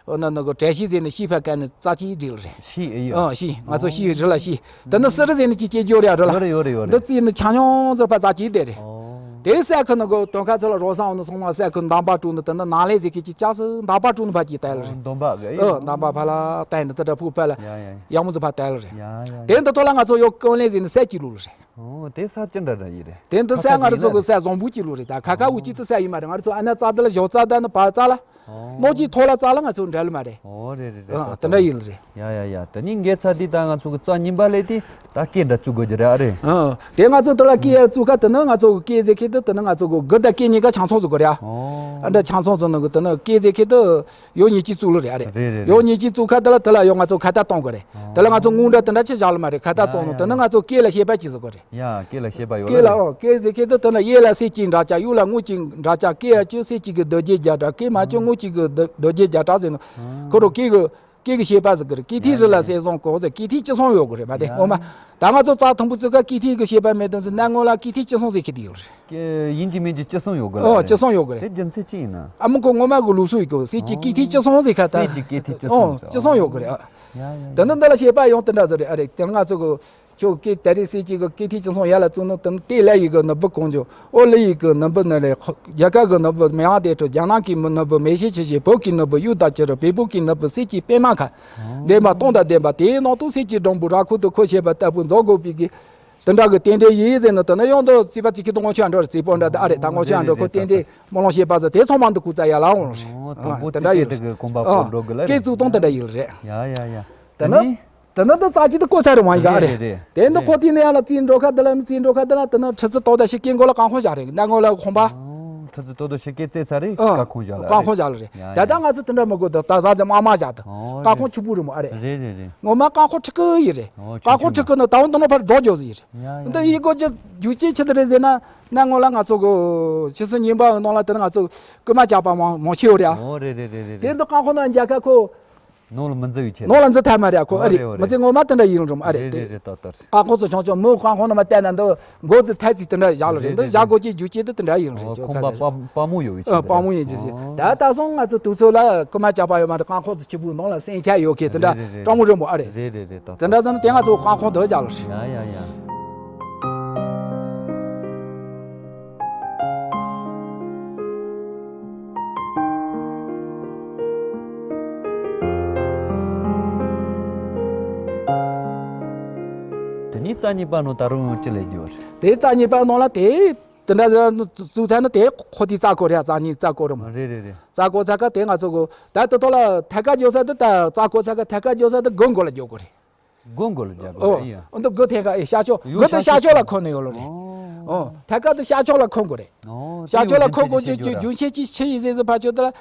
ཨོ་ན་ནི་གི་གྲལ་ཤིས་ཟེར་ནས་ཤིས་ཕར་བཀལ་ནས་རྩ་གཅིག་སྒྲིག་ལ་རེད། ཤིས་ཨེ་ཡོད། ཨ་ཤིས་ང་ཚོ་ཤིས་རི་ལ་ཤིས། དེ་ནི་སི་རི་ཟེར་ནས་ཅིག་སྐྱེ་རྒྱུ་རེད་ར་ལ། ཡོད་རེད་ཡོད་རེད་ཡོད་རེད། འདི་རྩིས་ནི་ཆ་སྙོམས་ཚོར་ཕར་རྩ་གཅིག་བསྡད་རེད། ཨོ། དེ་ས་ཁུལ་ནི་གི་དོན་ཁ་ཚོ་ལ་རོ་སང་འོ་ནི་ཚང་མ་ས་ཁུལ་འདམ་པ་དཀྲུག་ནི་དེ་ནི་ནང་ལས་ཟེར་མཁན་གྱི་ལྕགས་སི་འདམ་པ་དཀྲུག་ནི་ཕར་གྱིས་བལྟས་ལ་རེད། འདམ་པ་གི་ཨེ་ཨ་ཡོད། འདམ་པ་ཕར་ལ་བལྟས་ནི་དེ་འདྲ་ཕུག་ཕར་ལ་ཡ་ཡ་ཡ། ཡག་མོ་ཚོ་ཕར་བལྟས་ལ་རེད། ཡ་ཡ་ཡ། དེ་འདི་ཐོག་ལ་ང་ཚོ་ཡོ་ཀོན་ལེ་ཟེར་ནི་ས་གཅིག་ལུག་ལ་རེད། ཨོ་དེ་ས་ཅི་འདྲ་འདྲ་ཡིན་རེད། དེ་འདི་ས་ང་རང་ཚོ་གི་ས་བཟང་པོ་གཅིག་ལུག་རེད། ད་ཁ་ཁ་འུ་ཅི་ཏི་ས་ཡིན་མ་རེད། ང་རང་ཚོ་ཨ་ན་རྩ་དི་ལ་ཞོ་རྩ་དི་ནི་བར་རྩ་ལ། ཨོ། ནོ་ཅི་ཐོ་ལ་རྩ་ལ་ང་ཚོ་འདྲ་ལ་མ་རེད། ཨོ་རེད་རེད་རེད། ཨ་དེ་འདྲ་ཡིན་རེད། ཡ་ཡ་ཡ། དེ་ནི་འགལ་ཚར་དུས་ད་ང་ཚོ་གི་རྩ་གཉིས་པ་ལས་དེ་ད་སྐེ་འདྲ་བཙུགས་དགོས་ཀྱི་རེད་ཨ་རེད། ཨ་དེ་ང་ཚོ་དེ་ལ་སྐེ་བཙུགས་ཁ་དེ་ནི་ང་ཚོ་གི་སྐེ་ཟེར་ཁེ་དེ་དེ་ནི་ང་ཚོ་གི་དགུ་དང་སྐེ་གཉིས་ཀ་ཆང་ཚོང་བཟོ་དགོས་རེད་ཨ། ཨོ། ཨ་འདྲ་ཆང་ཚོང་བཟོ་ནི་གི་དེ་ནི་སྐེ་ཟེར་ཁེ་དེ། ཡོ་ཉིས་གཅིག་བཙུགས་ལ་རེད་ཨ་རེད། རེད་རེད་རེད། ཡོ་ཉིས་གཅིག་བཙུགས་ཁ་དེ་ལ་དེ་ལ་ཡོ་ང་ཚོ་ཁ་བཏགས་གཏོང་དགོས་རེད། ཨོ། དེ་ལ་ང་ཚོ་དངུལ་འདྲ་དེ་འདྲ་ཆེ་བཞག་ལ་མ་རེད། ཁ་བཏགས་ཡ་བཙོང་ནོ་ཡ་དེ་ནི་ཡ། ང་ཚོ་སྐེ་ལ་ཤེས་པ་ཅིག་བཟོ་དགོས་རེད། ཡ་སྐེ་ལ་ཤེས་པ་ཡོད་སྐེ་ལ་རེད། ཨོ་སྐེ་ཟེར་ཁེ་དེ་དེ་ནི་གཡས་ལ་གསེར་གྱི་འདྲ་ཆགས། གཡོན་ལ་དངུལ་གྱི་འདྲ་ཆགས། སྐེ་ཡ་གཅིག་གསེར་གྱི་གི་རྡོ་རྗེ་བརྒྱ་འདྲ། སྐེ་མ་གཅིག་ཨོ་དངུལ་གྱི་གི་རྡོ་རྡོ་རྗེ་བརྒྱ་འདྲ་ཟེར་ནོ། ཨོ། ཁོ་རོ་སྐེ་གི་སྐེ་གི་ཤེས་པ་ཟེར་གི་རེད། སྐེ་ཐིག་ཡ་རི་ལ་ཡ་གསེར་བཟང་གོ་ཟེར། སྐེ་ཐིག་ཅི་སོང་ཡོད་གི་རེད་མ་དེ། ཡ་ངོ་མ་ཡ། ད་ང་ཚོ་རྩ་དང་པོ་བཙུགས་ཁ་སྐེ་ཐིག་གི་ཤེས་པ་མེད་དོན་ཟེར། གནའ་སྔོན་ལ་སྐེ་ཐིག་ཅི་སོང་ཟེར་ཁེ་དེ་ཡོད་རེད། སྐེ་ཡིན་གཅིག་མིན་གཅིག་ཅི་སོང་ཡོད་གི་ལ་ཨོ་རེད། ཅི་སོང་ཡོད་གི་རེད། དེ་རྒྱུ་མཚན་ཅི་ཡིན་ན། ཨ་མི་ཁོ་ངོ་མ་གི་ལུགས་སྲོལ་ཡོད་གི། གསེར་གྱི་ཨོ། སྐེ་ཐིག་ཅི་སོང་ཟེར་ཁ་ད། གསེར་གྱི་སྐེ་ཐིག་ཅི་སོང་ཨོ་ཟེར། ཅི་སོང་ཡོད་གི་རེད་ཨ། ཡ་ཡ་ཡ། དེ་ནི་འདི་ལ་ཤེས་པ་ཡོང་དེ་འདྲ་ཟེར་རེད་ཨ་རེད། དེ་ང་ཚོ་གི་ཁྱོད་སྐེ་ད་རེས་གསེར་གྱི་གི་སྐེ་ཐིག་ཅི་སོང་ཡ་ལ་བཙུགས་ནོ་དེ་ནི་སྐེ་ལ་ཡི་གི་ནུ་འབུ་གང་བྱུང་། ཨོ་ལི་ཡི་གི་ནུ་འབུ་ནི་རེད། རྒྱ་གར་གི་ནུ་འབུ་མེ་ཨ་དེ་ཁྲོ། རྒྱ་ནག་གི་མི་ནུ་འབུ་མེ་ཤི་ཆི་ཤི། བོད་ཀྱི་ནུ་འབུ་གཡུ་དང་བྱུ་རུ། བལ་པོ་གི་ནུ་འབུ་གསེར་གྱི་པད་མ་ཁ། ལྡན་པ་སྟོང་དང་ལྡན་པ། དེའི་ནང་དུ་གསེར་གྱི་སྦྲང་བུ་ར་ཁུ་དུ་ཁོ་བྱེད་པ་ལྟ་བུ་མཛོ་དགོས་པའི་གི། དེ་འདྲ་གི་རྟེན་འབྲེལ་ཡིན་ཟེར་ནི་དེ་ནི་ཡོང་དུ་རྩིས་པ་གཅིག་གི་དུ་ངོ་ཆོད་འགྲོ་རེད། རྩིས་པོ་འདྲ་དེ་ཨ་རེད། ད་ངོ་ཆོད་འགྲོ་ཁོ་རྟེན་འབྲེལ་སྨོན་ལམ་བྱེད་པ་ཟེར་དེ་ཚང་མ་འདི་ཁུ་ཚ་ཡ་ལ་འོང་རེད། ཨོ། དང་པོ་དེ་འདྲ་ཡིན་རེད། ཨོ། སྐེ་བཙུགས་སྟངས་དེ་འདྲ་ཡིན་རེད། ཡ་ཡ་ཡ། དེ་ནི། དེ་ནི་འདི་རྩ་གཅིག་ཏུ་བཀོད་ཚར་རེད་མ་ཡིན་ག་རེད། རེད་རེད། དེ་འདི་ཁོ་དེ་ནས་ཡང་ལ་རྩིས་འགྲོ་ཁ་འདི་ལ་ནི་རྩིས་འགྲོ་ཁ་འདི་ལ་དེ་ནི་ཁྲི་ཚོ་དོ་དང་ཕྱེད་ཀའི་མགོ་ལ་རྐང་འཁོར་བཞག་རེད། གནའ་སྔོན་ལ་ཁང་པ། ཨོ། ཁྲི་ཚོ་དོ་དང་ཕྱེད་ཀའི་རྩེ་ཚར་རེད། ཨོ། རྐང་འཁོར་བཞག་ལ་རྐང་འཁོར་བཞག་ལ་རེད། ཡ་ད་ལྟ་ཡ། ང་ཚོ་དེ་འདྲ་མི་དགོས་འདུག་ད་གཟའ་རྗེ་དམར་དམར་བཞག་འདུག་ཨོ། རྐང་འཁོར་ཕྱུག་པོ་རེད་མོ་ཨ་རེད། རེད་རེད་རེད། ངོ་མ་རྐང་འཁོར་ཕྲུ་གུ་ཡིན་རེད། ཨོ། རྐང་འཁོར་ཕྲུ་གུ་ནི་ད་འོང་དུ་ནོ་ཕར་རྡོ་རྒྱོ་ཟི་ཡིན་རེད། ཡ་ཡ། འདི་ཡི་གོ་རྒྱུ་རྒྱུ་ཅི་ཆི་དེ་རེད་ཟེར་ན། གནའ་སྔོན་ལ་ང་ཚོ་གི་ཕྱི་སོ་ཉིན་པ་ནང་ལ་དེ་ནི་ང་ཚོ་རྐུ་མ་ཇག་པ་མང་མང་ཆེ་ཡོད་རེད་ཨ། ཨོ་རེད་རེད་རེད་རེད། དེ་འདི་རྐང་འཁོར་ནང་རྒྱག་ཁ་ཁོ། ནང་ལ་མི་འཛུལ་བའི་ཆེད། ནང་ལ་འཛུལ་ཐབས་མ་རེད་ཨ་ཁོ། ཨོ་ཨ་རེད། རེད་ཨོ་མི་རེད། ཚེ་ངོ་མ་དེ་འདྲ་ཡིན་རུང་ཨ་རེད། རེད་དེ་རེད་རེད། ཏག་ཏག་རེད། རྐང་འཁོར་ཚོ་ཆུང་ཆུང་མོ་རྐང་འཁོར་ནང་མ་བལྟས་ན་འདི་མགོ་དེ་ཐལ་ཚིག་དེ་འདྲ་བཞག་ལ་རེད། རེད་འདི་རེད་བཞག་རེད། དགོས་ཀྱི་རྒྱུ་ཅི་དེ་དེ་འདྲ་ཡིན་རེད། ཨོ་ཁོང་པ་པ་པ་མོ་ཡོད་བའི་ཆེད། ཨ་པ་མོ་ཡིན་ཅི་ཅི། ཨོ། ད་ད་སོང་ང་ཚོ་དུས་ཚོད་ལ་རྐུ་མ་ཇག་པ་ཡོད་མ་རེད། རྐང་འཁོར་ཚོ་ཕྱུག་པོའི་ནང་ལ་སེམས་ཆ་ཡོད་མཁན་དེ་འདྲ། རེད་རེད་རེད། སྤྲང་མོ་རིང་པོ་ཨ་རེད། རེད་རེད་རེད། ཏག་ཏག་དེ་འདྲ་ཙམ་དེ་ང་ཚོ་རྐང་འཁོར་འདི་བཞག་ལ་རེད། ཡ་ཡ་ཡ། དེ་ནས་རྩ་གཉིས་པ་ནང་ད་རུང་ཅི་ལས་རྒྱུ་རེད། དེ་རྩ་གཉིས་པ་ནང་ལ་དེ། དེ་འདྲ་བཙུགས་ཚར་ན་དེ་ཁོ་དེ་རྩ་བཀོད་རེད། རྩ་གཉིས་རྩ་བཀོད་རེད་མོ། རེད་རེད་རེད། རྩ་བཀོད་ཚར་ཁ་དེ་ང་ཚོ་གི་ད་དེ་ཐོག་ལ་ཐད་ཀར་འཇོག་ས་དེ་ད་རྩ་བཀོད་ཚར་ཁ་ཐད་ཀར་འཇོག་ས་དེ་སྒོ་མགོ་ལ་འཇོག་དགོས་རེད། སྒོ་མགོ་ལ་རྒྱག་དགོས་ཨོ། རེད་ཡ། འདི་སྒོ་ཐད་ཀ་ཨེ་ཤར་ཕྱོགས་ཡོ་སྒོ་དེ་ཤར་ཕྱོགས་ཤར་ཕྱོགས་ལ་འཁོར་ནས་ཡོད་ལོ་རེད། ཨོ། ཨོ། ཐད་ཀར་དེ་ཤར་ཕྱོགས་ལ་འཁོར་དགོས་རེད། ཨོ། ཤར་ཕྱོགས་ལ་འཁོར་དགོས་རྒྱུ་རྒྱུ་རྒྱུ་མཚན་ཅི་ཆི་ཡིན་ཟེར་ཟེར་ཕར་ཕྱོགས་དེ་ལ།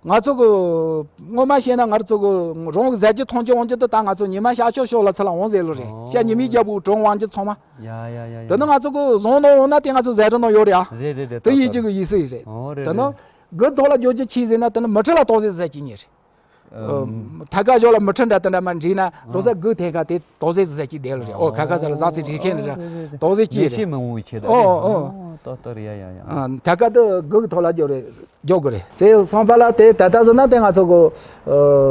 ང་ཚོ་གི་སྔོན་མ་བཤད་ན་ང་ཚོ་གི་རང་གི་ཟ་རྒྱུ་འཐུང་རྒྱུ་འོང་རྒྱུ་དེ་ད་ང་ཚོ་ཉི་མ་ཤར་ཕྱོགས་ཕྱོགས་ལ་ཚུར་ལ་འོང་ཟེར་ལོ་རེད། ཨོ། ཤར་ཉི་མའི་རྒྱལ་པོ་གྲོང་དབང་རྒྱུ་ཚང་མ། ཡ་ཡ་ཡ་ཡ། དེ་ནི་ང་ཚོ་གི་བཟུང་ནོ་འོང་ན་དེ་ང་ཚོ་ཟ་རུ་ནོ་ཡོད་རེད་ཨ། རེད་རེད་རེད། དེ་ཡིན་རྒྱུ་གི་ཡིན་སྲིད་རེད། ཨོ་རེད་དེ་ནི་རེད། སྒོ་ཐོག་ལ་འཇོག་རྒྱུ་ཆི་ཟེར་ན་དེ་ནི་མི་ཁྲི་ལ་དོགས་ཟེར་ཟ་གི་ཉེ་རེད། ཨམ། ཐད་ཀར་ཞོར་ལ་མི་ཁྲི་འདྲ་དེ་འདྲ་མ་འདྲེས་ན་རྡོ་ས་སྒོ་ཐད་ཀ་དེ་དོགས་ཟེར་ཟ་གི་བསྡད་ལ་རེད། ཨོ་ཁ་ཁ་ས་ལ་ཟ་ཚེ་རི་ཁན་རེད། དོགས་ཟེར་གི་རེད། ལས་བྱེད་མི་འོང་བའི་ཆེད་དུ་ཨོ་ཨོ། ཏོག་ཏོག་རེད་ཡ་ཡ་ཡ། ཐད་ཀར་དུ་སྒོ་གི་ཐོག་ལ་འཇོག་རེད། འཇོག་གི་རེད། ཚེ་སོང་པ་ལ་དེ་ད་ལྟ་ཟེར་ན་དེ་ང་ཚོ་གི་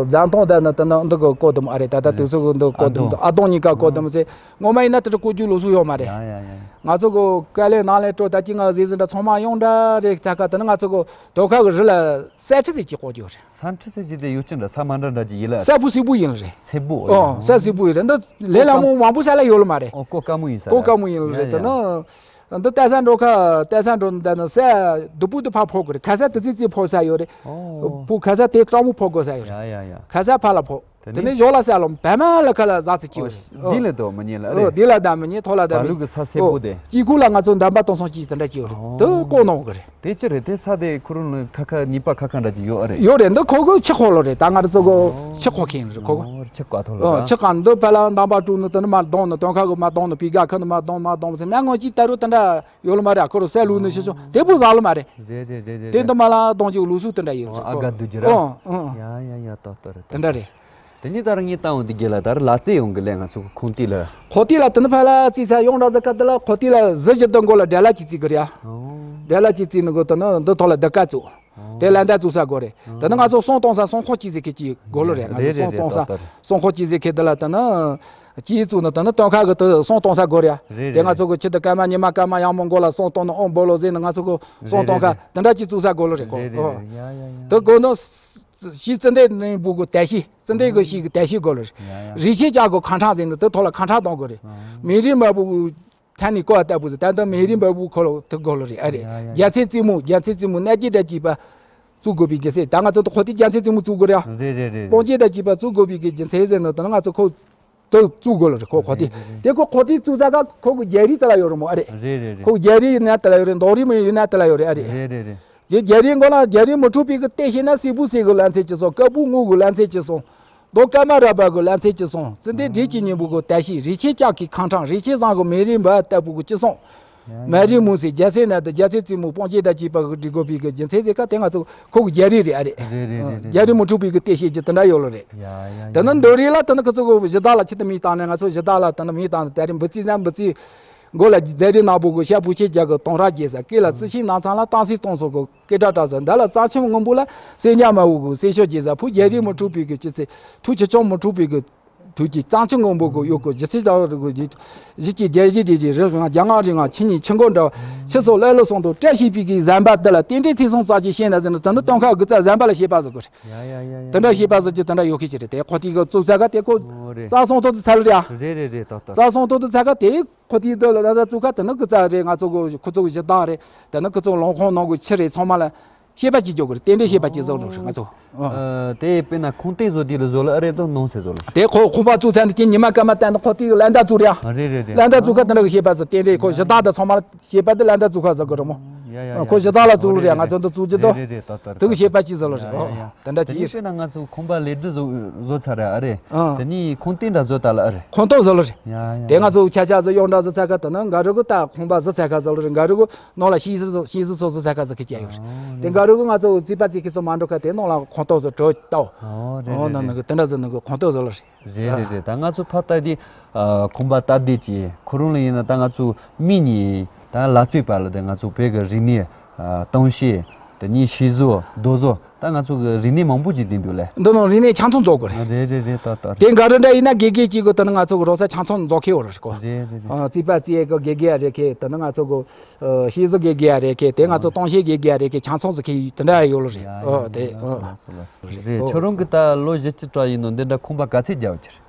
འཛམ་ཐང་དེ་ནི་དེ་ནི་འདི་གི་བཀོད་དུམ་ཨ་རེད། ད་ལྟ་དུས་ཚོད་གི་འདི་བཀོད་དུམ་འདི་ཨ་དོང་གཉིས་ཀ་བཀོད་དུམ་ཟེར། ངོ་མ་ཡིན་ན་དེ་འདྲ་བཀོད་རྒྱུ་ལོ་སུ་ཡོད་མ་རེད། ཡ་ཡ་ཡ། ང་ཚོ་གི་བཀའ་ལན་ནང་ལན་སྤྲོད་ད་ཅི་ང་ཟེར་ཟེར་འདྲ་ཚང་མ་ཡོང་འདྲ་རེད། ཚ་ཁ་དེ་ནི་ང་ཚོ་གི་དོ་ཁ་གི་རི་ལ་ས་ཁྲི་ཟེར་གྱི་བཀོད་རྒྱུ་རེད། ས་ཁྲི་ཟེར་གྱི་དེ་ཡོད་ཀྱི་འདྲ་ས་མ་འདྲ་འདྲ་ཅིག་ཡིན་ལ། ས་བུ་སིལ་བུ་ཡིན་ལ་རེད། སིལ་བུ་ཨོ་ས་སིལ་བུ་ཡིན་རེད། འདི་ལས་སླ་མོ་མང་པོ་ས་ལ་ཡོད་ལ་མ་རེད། ཨོ་ཀོ་དཀའ་མོ་ཡིན་ས་ཀོ་དཀའ་མོ་ཡིན་ལ་རེད། དེ་ནི། འདི་ལྟ་ས་འགྲོ་ཁ་ལྟ་ས་འགྲོ་འདི་ནི་ས་སྡུག་པོ་འདི་ཕར་ཕོག་གི་རེད། ཁ་ས་དེ་ཙི་ཙི་ཕོག་ས་ཡོད་རེད། ཨོ། ཕུ་ཁ་ས་དེ་སྤྲང་མོ་ཕོག་དགོས་ས་ཡོད་རེད། ཡ་ཡ་ཡ། ཁ་ས་ཕར་ལ་ཕོག་དེ་དེ་ནས་ནས་ཞོག་ལ་ས་ལོ་བལ་མ་ལ་ཁ་ལ་ཟག་ཚེ་ཅི་ཡོད་རེད། ཨོ། འདི་ལ་དོ་མི་ཉན་ལ་ཨོ་རེད། འདི་ལ་ད་མི་ཉན་ཐོག་ལ་ད་བལ་མི་ལུག་གི་ས་སེར་པོ་དེ། དཀྱིལ་ཁུག་ལ་ང་ཚོ་འདམ་པ་གཏོང་སོང་ཅི་དེ་འདྲ་ཅི་ཡོད་རེད། ཨོ། དེ་ལྐོག་གནང་གི་རེད། དེ་ཅི་རེད། དེ་ས་དེ་ཁོ་རང་ལ་ཁ་ཁ་ཉི་པ་ཁ་ཁ་འདྲ་ཅིག་ཡོད་ཨ་རེད། ཡོད་རེད། འདི་ཁོ་གི་ཆུ་ཁོག་ལོ་རེད། ད་ང་རང་ཚོ་གི་ཆུ་ཁོག་མཁན་རེད་ཁོ་གི། ཨོ་ཆུ་ཁ་ཐོག་ལ་ཨོ་ད། ཆུ་ཁ་འདི་ཕ་ལ་འདམ་པ་དཀྲུག་ནི་དེ་ནི་མ་གཏོང་ནི་དོན་ཁ་གི་མ་གཏོང་ནི་པི་ག་ཁ་ནི་མ་གཏོང་མ་གཏོང་ཟེར་ན་ངོ་ཅི་ལྟ་རུ་དེ་འདྲ་ཡོད་ལ་མ་རེད། ཁོ་རང་སེ་ལུག་ནི་ཤི་སོང་དེ་བུ་ཟ་ལ་མ་རེད། རེད་རེད་རེད་རེད། དེ་འདི་མ་ལ་གཏོང་རྒྱུ་ལུགས་སྲོལ་དེ་འདྲ་ཡོད་རེད། ཨོ་ཨ་ག་འདུ་རྒྱུ་ར། ཨོ་ཨོ། ཡ་ཡ་ཡ་ཏོག་ཏོ་རེད། དེ་འདྲ་རེད། དེ་ནས་ད་ར་ངས་བཏང་འོང་དེ་རྒྱལ་ལ་ད་ར་ལ་རྩེ་ཡོང་གི་ལས་ང་ཚོ་ཁོང་དེ་ལ། ཁོ་དེ་ལ་དེ་ནི་ཕ་ལ་རྩེ་ས་ཡོང་ར་ཟ་ཁ་དེ་ལ་ཁོ་དེ་ལ་གཟི་བཞི་དང་མགོ་ལ་འབྲེལ་ལ་ཅི་རྩི་གི་རེད། ཨོ། འབྲེལ་ལ་ཅི་རྩི་ནི་གོ་དེ་ནི་འདི་ཐོག་ལ་འདི་ཀ་བཙུགས། ཨོ། དེ་ལ་འདི་བཙུགས་ས་གོ་རེད། དེ་ནི་ང་ཚོ་སོང་གཏོང་ས་སོང་ཁོ་ཅི་ཟེར་གི་ཅི་གོ་ལོ་རེད། ང་ཚོ་རེད་རེད་སོང་རེད། གཏོང་ས་ཏོག་ཏོ་རེད། སོང་ཁོ་ཅི་ཟེར་གི་དེ་ལ་དེ་ནི་ཅི་བཙུགས་ནི་དེ་ནི་དོན་ཁ་གི་དེ་སོང་གཏོང་ས་གོ་རེད། རེད་དེ་ང་རེད་ཚོ་གི་ཆི་དེ་སྐར་མ་ཉི་མ་སྐར་མ་ཡང་མོ་མགོ་ལ་སོང་གཏོང་ནི་ཨོ་འབོ་ལོ་ཟེར་ནི་ང་ཚོ་གི་སོང་གཏོང་ཁ་རེད་རེད། དེ་འདྲ་ཅི་བཙུགས་ས་གོ་ལོ་རེད་གོ། རེད་རེད་ཨོ། རེད། ཡ་ཡ་ཡ། དེ་གོ་ནི། ཤི་ཙི་འདྲེ་ནི་བུ་གུ་དལ་ཤི། ཙི་འདྲེ་གི་ཤི་གི་དལ་ཤི་གོ་ལོ་རེད། ཡ་ཡ། རི་ཆེ་ཅག་གི་ཁང་ཁྲང་ཟེར་ནི་དེ་ཐོག་ལ་ཁང་ཁྲང་གཏོང་གོ་རེད། ཨ། མེ་རི་མ་བུ་གུ་ཐ་ནི་ཀོ་ཨ་ལྟ་བུ་ཟེར་ད་ལྟ་མེ་རི་མ་བུ་ཁོ་ལོ་དེ་གོ་ལོ་རེད་ཨ་རེད། ཡ་ཡ་ཡ། རྒྱ་ཚའི་རྩེ་མོ་རྒྱ་ཚའི་རྩེ་མོ་གནས་སྐྱེས་དང་བཅས་པ་བཙུགས་དགོས་པའི་རྒྱུ་མཚན་ད་ང་ཚོ་དེ་ཁོ་དེ་རྒྱ་ཚའི་རྩེ་མོ་བཙུགས་དགོས་རེད་ཨ། རེད་རེད་རེད། སྤོང་སྐྱེས་དང་བཅས་པ་བཙུགས་དགོས་པའི་གི་རྒྱུ་མཚན་ཟེར་ནི་དེ་ང་ཚོ་ཁོ་དེ་བཙུགས་དགོས་ལོ་རེད་ཁོ་ཁོ་དེ། རེད་རེད་རེད། དེ་ཁོ་ཁོ་དེ་བཙུགས་ས་ག་ཁོ་གི་རྒྱ་རིགས་དེ་ལ་ཡོད་རེད་མོ་ཨ་རེད། རེད་རེད་རེད། ཁོ་རྒྱ་རིགས་ཡིན་ན་དེ་ལ་ཡོད་རེད། མདོ་རིགས་མི་ཡིན་ན་དེ་ལ་ཡོད་རེད་ཨ་རེད། རེད་རེད་རེད། རྒྱ་རྒྱ་རིགས་མགོ་ལ་རྒྱ་རིགས་མི་འཁྲུག་པའི་གི་ལྟས་ཤེས་ན་སིལ་བུ་སེ་གི་ལན་ཚེ་ཅི་སོང་། ཀ་བུ་དངུལ་གི་ལན་ཚེ་ཅི་སོང་། རྡོ་ཀ་མ་ར་བ་གི་ལན་ཚེ་ཅི་སོང་། ཙི་འདི་འདྲེ་གི་ཉིན་བུ་གི་ལྟ་ཤེས། རི་ཆེ་ལྕགས་ཀྱི་ཁང་ཁྲང་། རི་ཆེ་བཟང་གི་མེ་རི་འབའ་ལྟ་བུ་གི་ཅི་སོང་། མ་རི་མུ་སི་རྒྱ་སེ་ན་དི་རྒྱ་སེ་ཙི་མུ་སྤོང་སྐྱེས་དང་བཅས་པ་གི་འབྲི་དགོས་པའི་གི་རྒྱུ་མཚན་ཟེར་ཁ་དེ་ང་ཚོ་ཁོ་གི་རྒྱ་རིགས་རེད་ཨ་རེད། རེད་རེད་རེད་རེད། རྒྱ་རིགས་མི་འཁྲུག་པའི་གི་ལྟས་ཤེས་ཀྱི་དེ་འདྲ་ཡོད་ལ་རེད། ཡ་ཡ་ཡ། དེ་ནི་འདོད་རིགས་ལ་དེ་ནི་ཁི་ཚོ་གི་གཞི་བདག་ལ་ཆི་དེ་མི་བཏང་ནས་ང་ཚོ་གཞི་བདག་ལ་དེ་ནི་མི་བཏང་ནས་དེ་རིང་འབུ་རྩི་ན་འབུ་རྩི། མགོ་ལ་རྫ་རི་ནག་པོ་གི་ཤ་བུ་ཆེ་རྒྱག་གི་དོང་ར་རྒྱས་ས། སྐེ་ལ་རྩི་ཤིང་ནགས་ཚང་ལ་སྟག་སེང་སྟོང་སོགས་ཀྱི་སྐེ་སྒྲ་གྲགས་ས། མདའ་ལ་རྩ་ཆེན་སྔོན་པོ་ལ་གསེར་ཉ་དམར་པོ་གི་གསེར་ཤོག་རྒྱས་ས། བུ་རྒྱ་རིགས་མི་འཁྲུག་པའི་གི་སྤྱི་ཚེ། ཐུགས་ཆེ་ཆུང་མི་འཁྲུག་པའི་གི་དུས་ཀྱི་རྩ་ཆེན་སྔོན་པོ་གི་གཡོ་སྐོར་ཇི་སྲིད་བྱ་བ་རི་གི་ཇི་ཇི་ཀྱི་རྒྱལ་གཞི་རྒྱལ་གཞི་རི་ལྔ་རྒྱ་ནག་རི་ལྔ་ཆི་ཉིད་ཆི་མགོ་འདྲ་བ་ཆི་སོགས་ལས་ལ་སོང་དུ་བཀྲ་ཤིས་པའི་གི་ཟམ་པ་འདི་ལ་རྟེན་འབྲེལ་ཚེ་སྲོག་རྩ་ཆེན་བཤད་ན་ཟེར་ན་དེ་ནི་སྟོན་ཁ་དགུ་རྩ་ཟམ་པ་ལ་བཤད་པ་ཟེར་དགོས་རེད། ཡ་ཡ་ཡ་ཡ། དེ་འདྲ་བཤད་པ་ཟེར་གྱི་དེ་འདྲ་ཡོད་ཁེ་ཆེ་རེད། དེ་ཁོ་དེ་གི་བཙུགས་ཚ་ག་དེ་ཁོ་ཨོ་རེད། རྩ་སོང་ཐོག་ཏུ་ཚར་རེད་ཡ། རེད་རེད་རེད། ཏག་ཏག་རྩ་སོང་ཐོག་ཏུ་ཚར་ག་དེ། ཁོ་དེའི་འདི་ལ་ད་ལྟ་བཙུགས་ཁ་དེ་ནི་སྐུ་ཚ་རེད། ང་ཚོ་གི་ཁོ་ཚོ་གི་གཞི་བདག་རེད། དེ་ནི་ཁོ་ཚོ་ལུང་ཁོང་ནང་གི་ཆུ་རེད། ཚང་མ་ལ་བཤད་པ་ཅིག་རྒྱོབ་དགོས་རེད། རྟེན་འབྲེལ་བཤད་པ་ཅིག་བཟོ་དགོས་རེད། ང་ཚོ་ཨ། དེ་དཔེར་ན་ཁུངས་ལྟས་བཟོ་དུས་ལ་བཟོ་ལ་ཨ་རེད་དོ་ནང་སེ་བཟོ་ལ། དེ་ཁོ་ཁུངས་པ་བཙུགས་ཚར་ནས་ཀྱི་ཉི་མ་སྐར་མ་བསྟན་ནས་ཁོ་དེའི་ལན་ད་བཙུགས་རེད་ཨ། རེད་རེད་རེད། ལན་ད་བཙུགས་ཁ་དེ་ནི་གི་བཤད་པ་ཚོ་རྟེན་འབྲེལ་ཁོ་གཞི་བདག་དང་ཚང་མ་ལ་བཤད་པ་དེ་ལན་ད་བཙུགས་ཁ་བཟོ་དགོས་རེད་མོ། ཡ་ཡ་ཡ། ཁོ་གཞི་བདག་ལ་བཙུགས་རེད། ང་ཚོ་འདི་བཙུགས་རྒྱུ་དོ། རེད་རེད་རེད། ཏག་ཏག་རེད། དེ་གི་བཤད་པ་ཅིག་བཟོ་ལ་རེད། ཡ་ཡ་ཡ། དེ་འདྲ་ཅིག་ཡིན། དཔེར་ན་ང་ཚོ་ཁང་པ་ལས་སྒྲིག་བཟོ་བཟོ་ཚར་རེད་ཨ་རེད། ཨ། དེ་ནས་ཁུངས་ལྟས་འདྲ་བཟོ་ད་ལ་ཨ་རེད། ཁུངས་ལྟས་བཟོ་ལ་རེད། ཡ་ཡ། དེ་ང་ཚོ་ཆ་ཆ་བཟོ་ཡོང་འདྲ་བཟོ་ཚར་ཁ་དེ་ནི་འགའ་རེ་གི་ད་ཁང་པ་བཟོ་ཚར་ཁ་བཟོ་ལ་རེད། འགའ་རེ་གི་ནང་ལ་ཤིང་བཟོ་ཤིང་བཟོ་སོགས་བཟོ་ཚར་ཁ་བཟོ་ཁི་ཅག་ཡོད་རེད། དེ་འགའ་རེ་གི་ང་ཚོ་རྩིས་པ་རྩིས་ཁི་ཚོ་མ་འགྲོ་ཁ་དེ་ནང་ལ་ཁུངས་ལྟས་བཟོ་གྲོ་ལྟ། ཨོ་རེད་ཨོ་རེད་ན་ནི་རེད། གི་དེ་འདྲ་བཟོ་ནི་གི་ཁུངས་ལྟས་བཟོ་ལ་རེད། རེད་རེད་རེད། ད་ང་ཚོ་ཕ་ལྟ་དེ་ཁང་པ་ལྟ་དེ་ཅི་ཁོ་རང་ལ་ཡིན་ན་ད་ང་ཚོ་མི་གཉིས་ད་ལ་རྩོད་པ་ལ་དེ་ང་ཚོ་བོད་ཀྱི་རིག་གནས། ཨ། གཏམ་བཤད། དེ་ནས་ཤིང་བཟོ་རྡོ་བཟོ། ད་ང་ཚོ་གི་རིག་གནས་མང་པོ་ཅིག་ལྡན་འདུག་ལེ། འདི་ནང་རིག་གནས་ཆ་ཚང་རྫོགས་དགོས་རེད། རེད་རེད་རེད། ཏག་ཏག་རེད། དེ་འགའ་རེ་འདྲ་ཡིན་ན་དགེ་རྒན་གཅིག་གི་དེ་ནི་ང་ཚོ་གི་རོགས་ས་ཆ་ཚང་རྫོགས་ཁེ་བོ་རེད་ཀོ། རེད་རེད་རེད། ཨ། རྩིས་པ་རྩིས་ཡས་གི་དགེ་རྒན་ཡ་རེད་ཁེ། དེ་ནི་ང་ཚོ་གི་ཨ། ཤེས་བཟོ་དགེ་རྒན་ཡ་རེད་ཁེ། དེ་ང་ཚོ་གཏམ་བཤད་དགེ་རྒན་ཡ་རེད་ཁེ། ཆ་ཚང་ཟིག་ཁེ་དེ་འདྲ་ཡ་ཡོད་ལ་རེད། ཡ་ཨ། ཡ་དེ་ཡ་ཨ། སོ་ལ་སོ་ལ་སོ། རེད། ཨོ། ཁྱོད་རང་གི་ད་ལོ་བཞི་བཅུ་གྲངས་ཡིན་ནོ་འདི་འདྲ་ཁང་པ་ག་ཚད་རྒྱག་གི་རེད།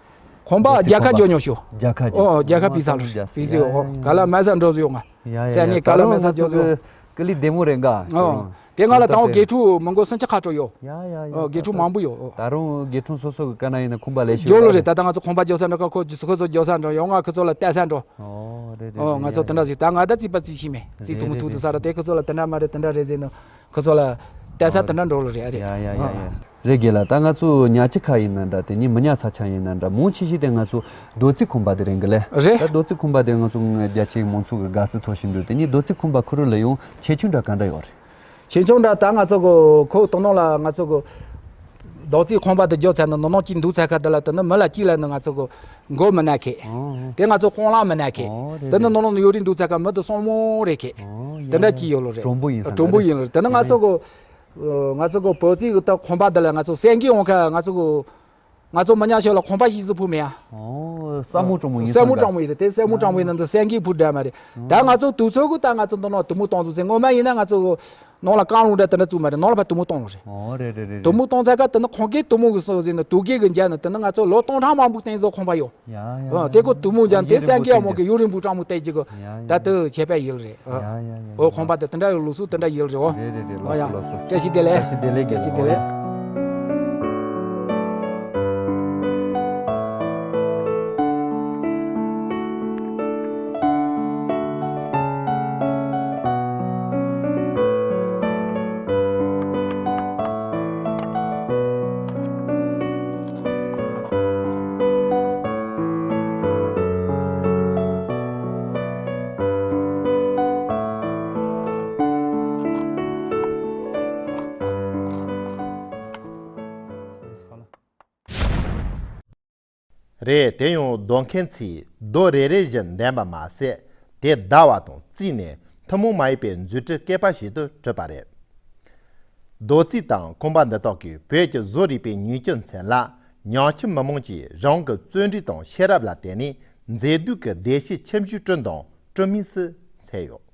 ཁང་པ་རྒྱལ་ཁ་ཁང་པ་རྒྱོ་ཉོ་ཤོག་རྒྱལ་ཁ་རྒྱོ། ཨོ་རྒྱལ་ཁ་པི་ས་ལོ་པི་ཟི་ཨོ་ག་ལ་མ་ས་འགྲོ་ཟིག་ཡོང་ང་། ཡ་ཡ་ས་ནི་ཡ་ག་ལ་མ་ས་འགྲོ་ཟིག་ཡོང་། ཀི་ལི་བདེ་མོ་རེད་འགའ། ཨོ་དེ་ང་ལ་དང་པོ་དགེ་ཕྲུག་མི་མགོ་སུམ་ཅུ་ཁ་འགྲོ་ཡོད། ཡ་ཡ་ཡ། ཨོ་དགེ་ཕྲུག་མང་པོ་ཡོད། ཨོ་ད་རུང་དགེ་ཕྲུག་སོ་སོ་གི་ཀ་ན་ཡིན་ན་ཁང་པ་ལས་ཤོད་རྒྱོ་ལོ་རེད། ད་ལྟ་ང་ཚོ་ཁང་པ་རྒྱོ་ས་འགྲོ་ཁོ་ཁོ་ཚོ་རྒྱོ་ས་འགྲོ་ཡོང་ང་ཁོ་ཚོ་ལ་བལྟ་ས་འགྲོ། ཨོ་རེད་རེད། ཨོ་ང་ཚོ་དེ་འདྲ་ཞིག་ད་ང་ད་རྩིས་པ་རྩིས་ཤིག་མེད་རྩིས་ཐུང་ཐུང་དུ་ས་ར་དེ་ཁོ་ཚོ་ལ་དེ་འདྲ་མ་རེད་དེ་འདྲ་རེད་ཟེར་ནོ། ཁོ་ཚོ་ལ་བལྟ་ས་དེ་འདྲ་འགྲོ་ལོ་རེད་ཨ་རེད། ཡ་ཡ་ཡ་ཡ། རེད་དགེ་ལགས། ད་ང་ཚོ་ཉག་ཆུ་ཁ་ཡིན་ན་འདྲ་དེ་ནི་མི་ཉག་ས་ཆ་ཡིན་ན་འདྲ་མང་ཆེ་ཤོས་དེ་ང་ཚོ་རྡོ་རྩིག་ཁང་པ་དེ་རེད་གི་ལེ། རེད། ད་རྡོ་རྩིག་ཁང་པ་དེ་ང་ཚོ་རྒྱ་ཆེ་མང་ཚོགས་ཀྱི་དགའ་བསུ་ཐོབ་བཞིན་འདུག་དེ་ནི་རྡོ་རྩིག་ཁང་པ་ཁོ་རང་ལ་ཡང་ཁྱད་ཆོས་འདྲ་ག་འདྲ་ཡོད་རེད། ཁྱེད་ཚོ་འདྲ་ད་ང་ཚོ་གི་ཁོ་དོ་ནང་ལ་ང་ཚོ་གི་རྡོ་རྩིག་ཁང་པ་དེ་རྒྱོ་ཚད་ནི་ནོ་ནོ་གཅིག་འདུག་ཚད་ཁ་དེ་ལ་དེ་ནི་མི་ལ་གཅིག་ལ་ནི་ང་ཚོ་གི་མགོ་མི་ན་ཁེ། ཨོ། དེ་ང་ཚོ་ཁོང་ལ་མི་ན་ཁེ། ཨོ་རེད་དེ་ནི་རེད། ནོ་ནོ་ཡོད་རིན་འདུག་ཚད་ཁ་མི་དེ་སོང་མོ་རེད་ཁེ། ཨོ་དེ་འདྲ་ཡ་ཡ། གཅིག་ཡོད་ལོ་རེད། གྲོང་པོ་ཡིན་ས་གྲོང་པོ་རེད། ཡིན་ལོ་རེད་དེ་ནི་ང་ཚོ་གི་ང་ཚོ་གི་བོད་རྩིག་གི་ད་ཁང་པ་དེ་ལ་ང་ཚོ་སེང་གེ་འོང་ཁ་ང་ཚོ་གི་ང་ཚོ་མི་ཉག་ཤོད་ལ་ཁང་པ་ཞིག་བཟོ་ཕུ་མེད་ཨ། ཨོ། ས་མོ་གྲོང་མོ་ཡིན་ས་ས་མོ་གྲོང་མོ་ཡིན་རེད་དེ་ས་མོ་གྲོང་མོ་ཡིན་ན་འདི་སེང་གེ་ཕུ་འདྲ་མ་རེད། ད་ང་ཚོ་དུས་ཚོད་གི་ད་ང་ཚོ་འདི་ནང་དུ་མོ་གཏོང་འདུག་ཟེར་ངོ་མ་ཡིན་ན་ང་ཚོ་ནང་ལ་རྐང་ལུང་འདྲ་དེ་འདྲ་བཙུགས་མ་རེད། ནང་ལ་ཕ་དུ་མོ་གཏོང་ལོ་རེད། ཨོ་རེད་རེད་རེད། དུ་མོ་གཏོང་ཚ་ཀ་དེ་ནི་ཁོང་གིས་དུ་མོ་གི་སོ་ཟེར་ནི་དུ་གེ་གི་འཇལ་ནི་དེ་ནི་ང་ཚོ་ལོ་སྟོང་ཕྲག་མང་པོ་བསྟན་བཟོ་ཁང་པ་ཡོད། ཡ་ཡ། ཨ་དེ་ཀོ་དུ་མོ་འཇལ་དེ་སེང་གེ་མོ་གི་ཡུ་རིན་བུ་གྲང་མོ་བསྟན་གྱི་གི་ཡ་ཡ། ད་དུ་ཁྱད་པར་ཡོད་རེད། ཡ་ཡ་ཡ། ཨོ་ཁང་པ་དེ་དེ་འདྲ་ཡོད་ལུགས་སྲོལ་དེ་འདྲ་ཡོད་རེད། ཨོ་རེད་རེད་རེད། ཨོ་ཡ། ལགས་སོ་ལགས་སོ། བཀྲ་ཤིས་བདེ་ལེགས། བཀྲ་ཤིས་བདེ་ལེགས། བཀྲ་ཤིས་བདེ་ལེགས། རེད། དེ་ཡང་རྡོ་མཁན་ཚོས་རྡོ་རེ་རེ་བཞིན་འདེམས་པ་མ་ཟད། དེ་བརྡར་བ་དང་བརྩིས་ནས་ཐུན་མོང་མ་ཡིན་པའི་མཛོད་ཁྲི་བསྐལ་པ་ཞིག་ཏུ་གྲུབ་པ་རེད། རྡོ་རྩིག་དང་ཁང་པ་འདི་དག་གིས་བོད་ཀྱི་བཟོ་རིག་པའི་ཉིང་སྐྱུར་མཚོན་ལ། ཉག་ཆུ་མི་མང་གིས་རང་གི་བརྩོན་འགྲུས་དང་ཤེས་རབ་ལ་བརྟེན་ནས་མཛེས་སྡུག་གི་བདེ་སྐྱིད་ཁྱིམ་རྒྱུད་བསྐྲུན་དང་སྐྲུན་མུས་སུ་འཚལ་ཡོད།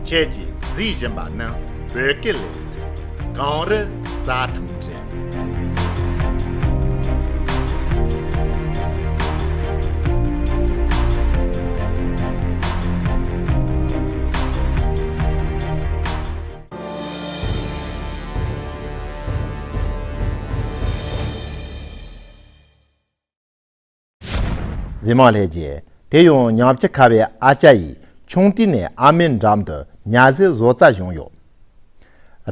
ཁྱེད་ཀྱིས་གཟིགས་བཞིན་པ་ནི་བོད་སྐད་ལེ་ཚན་གངས་རི་རྩྭ་ཐང་རེད། གཟིགས་མང་ལྷན་རྒྱས། དེ་ཡང་ཉག་ཆུ་ཁ་བའི་ཨ་ཅག་ཡིས་ཆུང་དུས་ནས་ཨ་མའི་འགྲམ་དུ་ཉ་ཟས་བཟོ་རྩལ་སྦྱངས་ཡོད།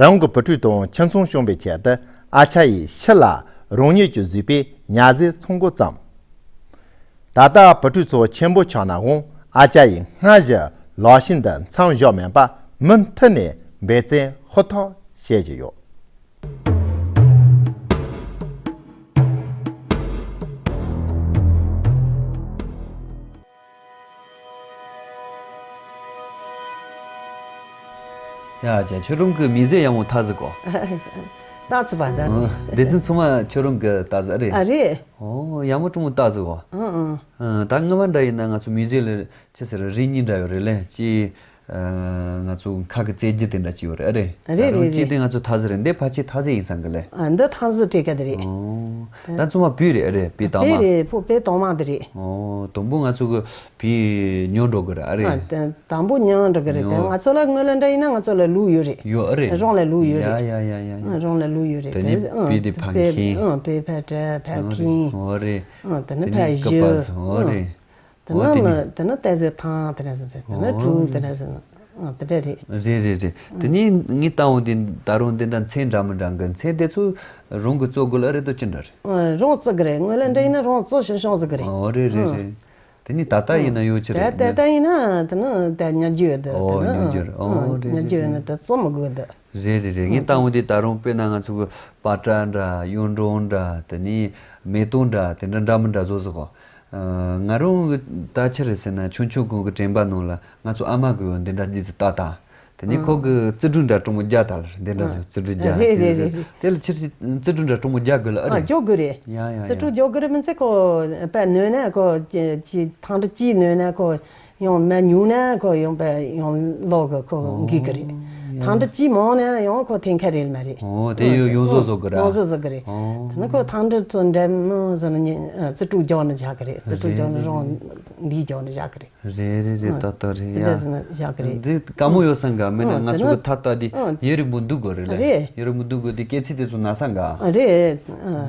རང་གི་བུ་ཕྲུག་དང་ཁྱིམ་ཚང་སྐྱོང་བའི་ཆེད་དུ་ཨ་ཅག་ཡིས་ཕྱི་ལ་རང་ཉིད་ཀྱིས་བཟོས་པའི་ཉ་ཟས་ཚོང་འགོ་བརྩམས། ད་ལྟ་བུ་ཕྲུག་ཚོ་ཆེན་པོ་ཆགས་ནའང་ཨ་ཅག་ཡིས་སྔར་བཞིན་ལག་ཤེས་འདི་མཚམས་བཞག་མེད་པར་མུ་མཐུད་ནས་འབད་བརྩོན་ཧུར་ཐག་བྱེད་ཀྱི་ཡོད། ཡ་ཅག་ཁྱོད་རང་གི་མིག་ཟས་ཡག་མོ་ཐག་ཟིག་གོ། ཏག་ཙི་བ་ཟ། ཨ། སྡེ་ཚན་ཚང་མ་ཁྱོད་རང་གི་ཏག་ཟིག་རེད། ཨ་རེད། ཨོ་ཡག་མོ་གྲོང་མོ་ཏག་ཟིག་གོ། ཨང་ཨང་། ཨ་ད་སྔ་མ་འདྲ་ཡིན་ན་ང་ཚོ་མིག་ཟས་ལ་ཅི་ཟེར་རིགས་གཉིས་འདྲ་ཡོད་རེད་ལེ། ཅི། ཨ་ང་ཚོ་ཁ་གི་རྩེ་རྒྱུ་དེ་འདྲ་ཅིག་ཡོད་རེད་ཨ་རེད། རེད་རེད་རེད། ཅི་དེ་ང་ཚོ་ཐ་ཟི་རེད། འདི་ཕལ་ཆེར་ཐ་ཟི་ཡིན་ས་གི་ལེ། ཨ་འདི་ཐ་ཟི་སྤྲད་ཀ་དེ་རེད། ཨོ། ད་ཚང་མ་བོད་རེད་ཨ་རེད། བོད་དང་མ། བོད་རེད། ཕོ་བོད་དང་མ་དེ་རེད། ཨོ་དང་པོ་ང་ཚོ་གི་བོད་ཉོ་འགྲོ་གི་རེད་ཨ་རེད། ཨ་དང་པོ་ཉོ་འགྲོ་གི་རེད། དེ་ཉོ། ང་ཚོ་ལ་དངོས་ལ་འདྲ་ཡིན་ན་ང་ཚོ་ལ་ལུག་ཡོད་རེད། ཡོད་ཨ་རེད། རང་ལ་ལུག་ཡོད་རེད། ཡ་ཡ་ཡ་ཡ་ཡ། ཨ་རང་ལ་ལུག་ཡོད་རེད། དེ་ནས་ཨ་བོད་དེ་ཕ་ཁིན། ཨ་བོད་ཕ་བྲ་ཕ་ཁིན། ཨོ་རེད། ཨ་དེ་ནས་ཕ་གཞི། ཨོ་རེད། དེ་ནས་ཨོ་དེ་ནས་དེ་ནས་ད་གཟོད་ཐང་དེ་འདྲ་ཟེར། དེ་ནས་ཨོ་གྲུ་དེ་འདྲ་ཟེར། ཨ་དེ་འདྲ་རེད། རེད་རེད་རེད། དེ་ནས་ངས་བལྟ་འོང་དུས་ད་རུང་དེ་འདྲ་མཚོན་འདྲ་མི་འདྲ་གི་མཚོན་དེ་ཚོ་རང་གིས་བཙོ་དགོས་ལ་རེད་དོ་ཅི་འདྲ་རེད། ཨ་རང་བཙོ་གི་རེད། དངོས་ལ་འདྲ་ཡིན་ན་རང་བཙོ་ཤོག་ཤོག་ཟེར་གི་རེད། ཨོ་རེད་རེད་རེད། དེ་ནས་ད་ལྟ་ཡིན་ན་ཡོད་ཅི་རེད། ད་ད་ལྟ་ཡིན་ན་དེ་ནི་ད་ཉར་རྒྱུ་ཡོད་དེ། ཨོ་ཉར་རྒྱུ་རེད། ཨོ་རེད་ཉར་རྒྱུ་ཡོད་ན་ད་བཙོ་མི་དགོས་དེ། རེད་རེད་རེད། ངས་བལྟ་འོང་དུས་ད་རུང་དཔེར་ན་ང་ཚོ་གི་པ་ཏྲ་འདྲ། གཡུ་འབྲུག་འདྲ། དེ་ནས་མེ་ཏོག་འདྲ། དེ་འདྲ་འདྲ་མི་འདྲ་བཟོ་ཟིག་གོ། ང་རང་གི་ད་ཆི་རེད་ཟེར་ན་ཆུང་ཆུང་གོང་གི་དྲན་པ་ནང་ལ་ང་ཚོ་ཨ་མ་གི་འདི་འདྲ་འདི་ཚོ་ལྟ་དང་ དེ་ནས་ཁོ་གི་རྩིས་འབྲུ་འདྲ་གྲོང་མོ་བརྒྱ་དང་ལ་འདི་འདྲ་ཟེར། རྩིས་འབྲུ་བརྒྱ་རེད་རེད་རེད་རེད། དེ་ལ་ཕྱིར་རྩིས་འབྲུ་འདྲ་གྲོང་མོ་བརྒྱ་དགོས་ལ། ཨ་ཨ་རེད། འཇོག་དགོས་རེད། ཡ་ཡ་རྩིས་ཡ། འབྲུ་འཇོག་དགོས་རེད། མི་ཚེ་ཁོ་དཔེ་ནོན་ན་ཁོ་ཅི་ཅི་ཐང་འབྲུ་གཅིག་ནོན་ན་ཁོ་ཡང་མ་ཉུང་ན་ཁོ་ཡང་དཔེ་ཡང་ལོ་གི་ཁོ་འགུལ་གི་རེད། ཨོ་ཡ་ཐང་འབྲུ་ཡ། གཅིག་མང་ན་ཡང་ཁོ་ཐེངས་ཁ་རེད་མ་རེད། ཨོ་དེ་ཡོད་ཡོང་བཟོ་བཟོ་གི་ར། ཡོང་བཟོ་བཟོ་གི་རེད། ཨོ་དེ་ནི་ཁོ་ཐང་འབྲུ་ཚོ་འདྲ་མོ་བཟོ་ན་ཉི་རྩིས་འབྲུ་འཇོག་ནི་བཞག་གི་རེད། རྩིས་འབྲུ་འཇོག་ནི་རེད་རོང་རེད། འདིའི་འཇོག་ནི་བཞག་གི་རེད། རེད་རེད་རེད། ཨ། ཏག་ཏག་རེད་ཡ། དེ་འདྲ་ཟེར་ན་བཞག་གི་རེད། འདི་དཀའ་མོ་ཡོད་ས་འགའ་མེད་ན། ཨ། ང་ཚོ་གི་ཐ་ཏག་འདི་ཨ། ཡུན་རིང་པོ་འདུག་དགོས་རེད་ལ། རེད། ཡུན་རིང་པོ་འདུག་དགོས་དེ་སྐྱེད་ཚིག་དེ་ཚོ་ན་ས་འགའ། རེད།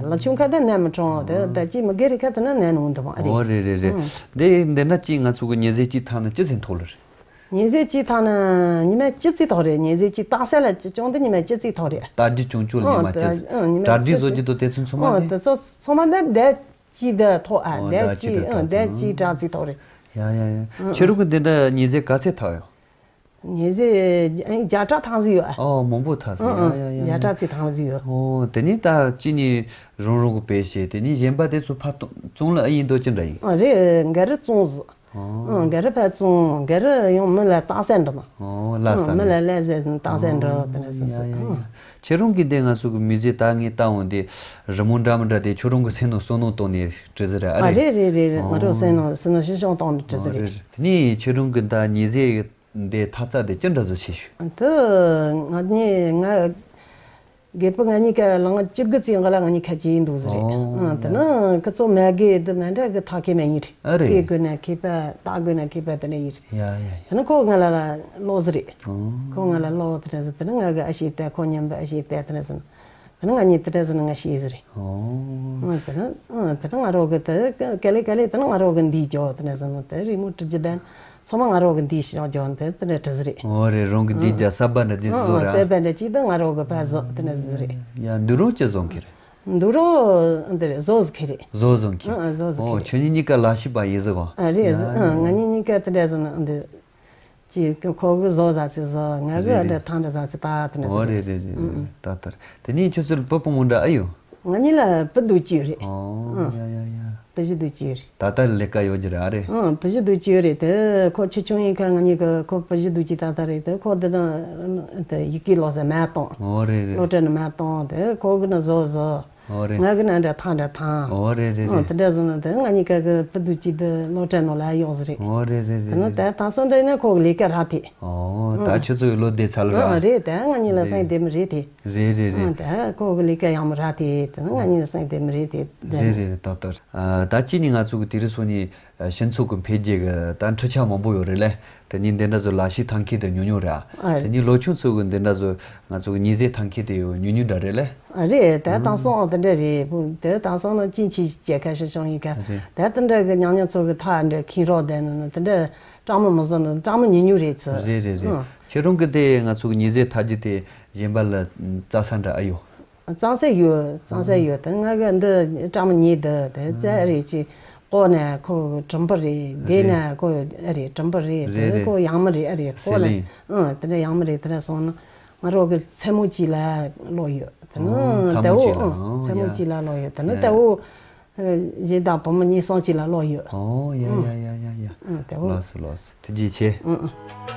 ཨ། ལ་ཆུང་ཁ་ད་ནད་མི་གྲོང་དེ་ད་ཅི་མི་སྒེར་རི་ཁ་ད་ན་ནད་ནོ་འདུག་མ་རེད། ཨོ་རེད་རེད་རེད། ཨ། འདི་འདི་ན་ཅི་ང་ཚོ་གི་ཉི་ཟེར་གཅིག་ཐང་ན་ཅི་ཚེ་མཐོ་ལ་རེད། ཉི་ཟེར་གཅིག་ཐང་ན་ཉི་མ་བཅུ་ཙིག་ཐོག་རེད། ཉི་ཟེར་གཅིག་སྟག་ཤར་ལ་ཅི་ཅུང་དེ་ཉི་མ་བཅུ་ཙིག་ཐོག་རེད། ད་འདི་ཅུང་ཅུང་ལས་མ་ཅི། ཨ། ཉི་མ་གྲ་སྒྲིག་བཟོ་རྒྱུ་དང་དེ་ཚོ་ཚང་མ། ཨ། དེ་ཚོ་ཚང་མ་ད་ད། གཅིག་དེ་ཐོག་ཨ། ཨོ་ཟླ་ཟླ་གཅིག་གཅིག་ཨ། ཨ། ཟླ་གཅིག་ཨ། གྲངས་གཅིག་ཐོག་རེད། ཡ་ཡ་ཡ། ཨ། ཁྱེད་རང་གི་འདི་འདྲ་ཉི་ཟེར་ག་ཚད་ཐོག་ཡོད། ཉི་ཟེར་ཨ་བརྒྱ་ཕྲག་ཐང་ཟིག་ཡོད་ཨ། ཨོ་མང་པོ་ཐག་ཟིག་ཨ། ཡ་ཨ། ཡ་ཡ་བརྒྱ་ཡ། ཕྲག་ཚིག་ཐང་ཟིག་ཡོད། ཨོ་དེ་ནི་ད་གཅིག་ནི་རང་རང་གི་བེད་བྱས། དེ་ནི་གཞན་པ་དེ་ཚོ་ཕར་གཏོང་གཙང་ལ་ཨ་ཡིན་དོ་ཅི་འདྲ་ཡིན། ཨ་རེད། འགའ་རེ་གཙང་ཟིག་ཨོ། ཨང་། ག་རེ་ཕར་བཙོང་། ག་རེ་ཡང་མི་ལ་རྟགས་གསལ་འགྲོ་ན། ཨོ་ལ་ཨང་། ས་མི་ལ་ལ་ཟེར་རྟགས་གསལ་འགྲོ། ཨོ་དེ་ནས་སོ་ཡ་སོ་ཡ་ཡ། ཨང་། ཁྱེད་རང་གིས་འདི་ང་ཚོ་གི་མི་ཚེ་ད་ངས་བལྟ་འོང་དེ་རི་མོ་འདྲ་མི་འདྲ་དེ་ཁྱེད་རང་གི་སེམས་ནང་བསམ་མནོ་བཏང་ནས་བྲིས་ཟེར་ར། ཨ་ཨ་རེད། རེད་རེད་རེད། ང་རང་སེམས་ནང་སེམས་ནང་ཤི་ཤོང་བཏང་ནས་བྲིས་ཟེར་རེད། ཨོ་རེད། དེ་ནས་ཁྱེད་རང་གིས་ད་ཉི་ཟེར་འདི་ཐག་རྩ་དེ་ཅི་འདྲ་བཟོ་བྱེད་ཤོག་དེ་ང་གཉིས་ང་རྒད་པོ་ང་གཉིས་ཀ་ལང་བཅུ་དགུ་ཙམ་འགོ་ལ་ང་གཉིས་ཁ་གྱེས་འདུག་ཟེར་རེད། ཨོ་ཨང་། དེ་ཡ། ནི་ཁི་ཚོ་མ་རྒས་དུ་མ་འདྲ་གི་ཐག་གེ་མ་ཉིད་རེད། ཨ་རེད། སྐེ་དགོས་ན་མཁས་པ་སྟག་དགོས་ན་མཁས་པ་དེ་འདྲ་ཡིན་རེད། ཡ་ཡ་ཡ། དེ་ནི་ཁོ་ང་ལ་ལ་ལོ་ཟེར་རེད། ཨོ། ཁོ་ང་ལ་ལོ་དེ་འདྲ་ཟེར། དེ་ནི་ང་གི་ཨ་ཞེ་ལྟ་ཁོ་མཉམ་པོ་ཨ་ཞེ་ལྟ་དེ་འདྲ་ཟེར་ན། དེ་ནི་ང་གཉིས་དེ་འདྲ་ཟེར་ན་ང་ཞེ་ཟེར་རེད། ཨོ། ཨང་། དེ་ནི་ཨང་། དེ་ནི་ང་རོ་གི་དེ་ག་ལེ་ག་ལེ་དེ་ནི་ང་རོ་གི་འདིའི་ཇོ་དེ་འདྲ་ཟེར་ན་དེ་རི་མོ་བྲི་རྒྱུ་དང་། ཚང་མ་ང་རོ་གི་འདི་ཞིག་ཡང་སྦྱོང་དེ་དེ་འདྲ་བྲིས་ཟིག་རེད། ཨོ་རེད། རང་གི་འདི་ཨང་རྒྱ་གསར་པ་འདྲ་འདི་ཨང་བཟོ་ཨང་ར། གསར་པ་འདྲ་གཅིག་དང་ང་རོ་གི་ཕ་བཟོ་དེ་འདྲ་བཟོ་རེད། ཡ་འདི་རོ་ཅི་བཟོ་མཁན་རེད། འདི་རོ་འདི་རེད། བཟོ་ཟིག་ཁེ་རེད། བཟོ་བཟོ་མཁན། ཨང་ཨང་། བཟོ་ཟིག་ཨོ་ཁེ་རེད། ཁྱོད་གཉིས་གཉིས་ཀ་ལ་ཤི་པ་ཡིན་ཟིག་གོ། ཨ་རེད། ཡ་ཨང་། ང་གཉིས་གཉིས་ཀ་དེ་འདྲ་བཟོ་ན་འདི་ཅི་ཁོ་གི་བཟོ་ཟ་ཚི་བཟོ། ང་གི་རེད་ཨ་འདྲ་རེད། ཐང་འདྲ་ཟ་ཚི་ད་དེ་འདྲ་ཨོ་ཟིག་རེད་རེད་རེད་རེད། ཨང་ཨང་། ད་ལྟར་དེ་ནས་ཁྱོད་ཚོར་བུ་སྤུན་མོ་འདྲ་ཨེ་ཡོད། ང་གཉིས་ལ་བུ་དུ་གཅིག་རེད། ཨོ་ཨང་། ཡ་ཡ་ཡ། བུ་བཞི་དུ་གཅིག་རེད། ད་ལྟ་ལས་ཀ་ཡོད་ཀྱི་རེད། ཨ་རེད། ཨང་། བུ་བཞི་དུ་གཅིག་རེད། དེ་ཁོ་ཆེ་ཆུང་ཡིན་ཁ་ང་གཉིས་ཀྱི་ཁོ་བུ་བཞི་དུ་གཅིག་ད་ལྟ་རེད། དེ་ཁོ་དེ་དང་དེ་ཡི་གེ་ཀློག་ས་མ་གཏོང་། ཨོ་རེད་རེད། སློབ་གྲྭ་ནས་མ་གཏོང་། དེ་ཁོ་གི་ནི་བཟོ་བཟོ། ཨོ་རེད། ང་གི་ནི་འདྲ་ཐང་འདྲ་ཐང་། ཨོ་རེད་རེད་ཨང་། རེད། དེ་འདྲ་བཟོ་ན་དེ་ང་གཉིས་ཀ་གི་བུ་དུ་གཅིག་དེ་སློབ་གྲྭ་ནང་ལ་གཡོག་ཟིག་རེད། ཨོ་རེད་རེད་རེད། དེ་ནི་རེད། ད་ད་སོ་འདྲ་ཡིན་ན་ཁོ་གི་ལས་ཀ་རག་དེ། ཨོ་ད་ཨང་། ཁྱོད་ཚོ་ཡི་ལོ་བདེ་ཚ་ལ་ར། ཨང་། རེད། ད་ང་གཉིས་ལ་རེད། སེམས་བདེ་མི་རེད་དེ། རེད་རེད་རེད། ཨང་། ད་ཁོ་གི་ལས་ཀ་ཡག་མོ་རག་དེ། དེ་ནི་ང་གཉིས་ལ་སེམས་བདེ་མི་རེད་དེ། རེད་རེད་རེད། ཏག་ཏག་རེད། ཨ་ད་གཅིག་ནི་ང་ཚོ་གི་དེ་རིང་སང་ཉིན་ཨ་སྤྱི་ཚོགས་ཀྱི་འཕེལ་རྒྱས་ཀྱི་ད་འཕྲུལ་ཆས་མང་པོ་ཡོད་རེད་ལེ། དེ་ནི་འདི་འདྲ་ཚོ་ལག་ཤེས་ཐོན་མཁན་དེ་ཉུང་ཉུང་རེད། ཨ་རེད། དེ་ནི་ལོ་ཆུང་ཚོ་གི་འདི་འདྲ་ཚོ་ང་ཚོ་གི་ཉི་ཟེར་ཐོན་མཁན་དེ་ཡོད་ཉུང་ཉུང་འདྲ་རེད་ལེ། ཨ་རེད། ད་དེང་སང་འོ་དེ་འདྲ་རེད། བུ་དེ་དེང་སང་ནི་ཅིན་ཆི་སྐྱེ་ཁ་ཤས་ཤོང་ཡིན་ཁ། རེད། ད་དེ་འདྲ་གི་ཉང་ཉང་ཚོ་གི་ཐག་འདྲ་ཁྱིན་རོགས་དེ་ནི་དེ་འདྲ་སྤྲང་མོ་མི་བཟོ་ནི་སྤྲང་མོ་ཉུང་ཉུང་རེད་ཚོ། རེད་རེད་རེད། ཨང་། ཁྱེད་རང་གི་དེ་ང་ཚོ་གི་ཉི་ཟེར་ཐོན་རྒྱུ་དེ་གཞན་པ་ལ་རྩ་ས་འདྲ་ཨེ་ཡོད། གཙང་སེལ་ཡོད། དེ་ང་གི་འདི་སྤྲང་མོ་ཉེ་འདི་དེ་རྩ་རེད་ཅི། ལྐོག་ན་ཁོ་གྲིམ་པ་རེད། རྒས་ན་ཁོ་ཨ་རེད་གྲིམ་པ་རེད། རེད་དེ་རེད། ཁོ་ཡང་མི་རེད། ཨ་རེད་ལྐོག་ལ། སེ་ལིང་། ཨང་། དེ་འདྲ་ཡང་མི་རེད། དེ་འདྲ་སོང་ན་ང་རོགས་གི་མཚན་མོ་གཅིག་ལ་ལོག་ཡོད། དེ་ནི་ཨོ་མཚན་མོ་ད་འོ་གཅིག་ལ། ཨང་། ཨོ་མཚན་མོ་ཡ། གཅིག་ལ་ལོག་ཡོད། དེ་ནི་ཡ་ད་འོ་གཞན་དང་བུ་མོ་གཉིས་སོང་གཅིག་ལ་ལོག་ཡོད། ཨོ་ཡ་ཡ་ཡ་ཡ་ཡ། ཨང་། ད་འོ་ལགས་སོ་ལགས་སོ། ཐུགས་རྗེ་ཆེ། ཨང་ཨང་།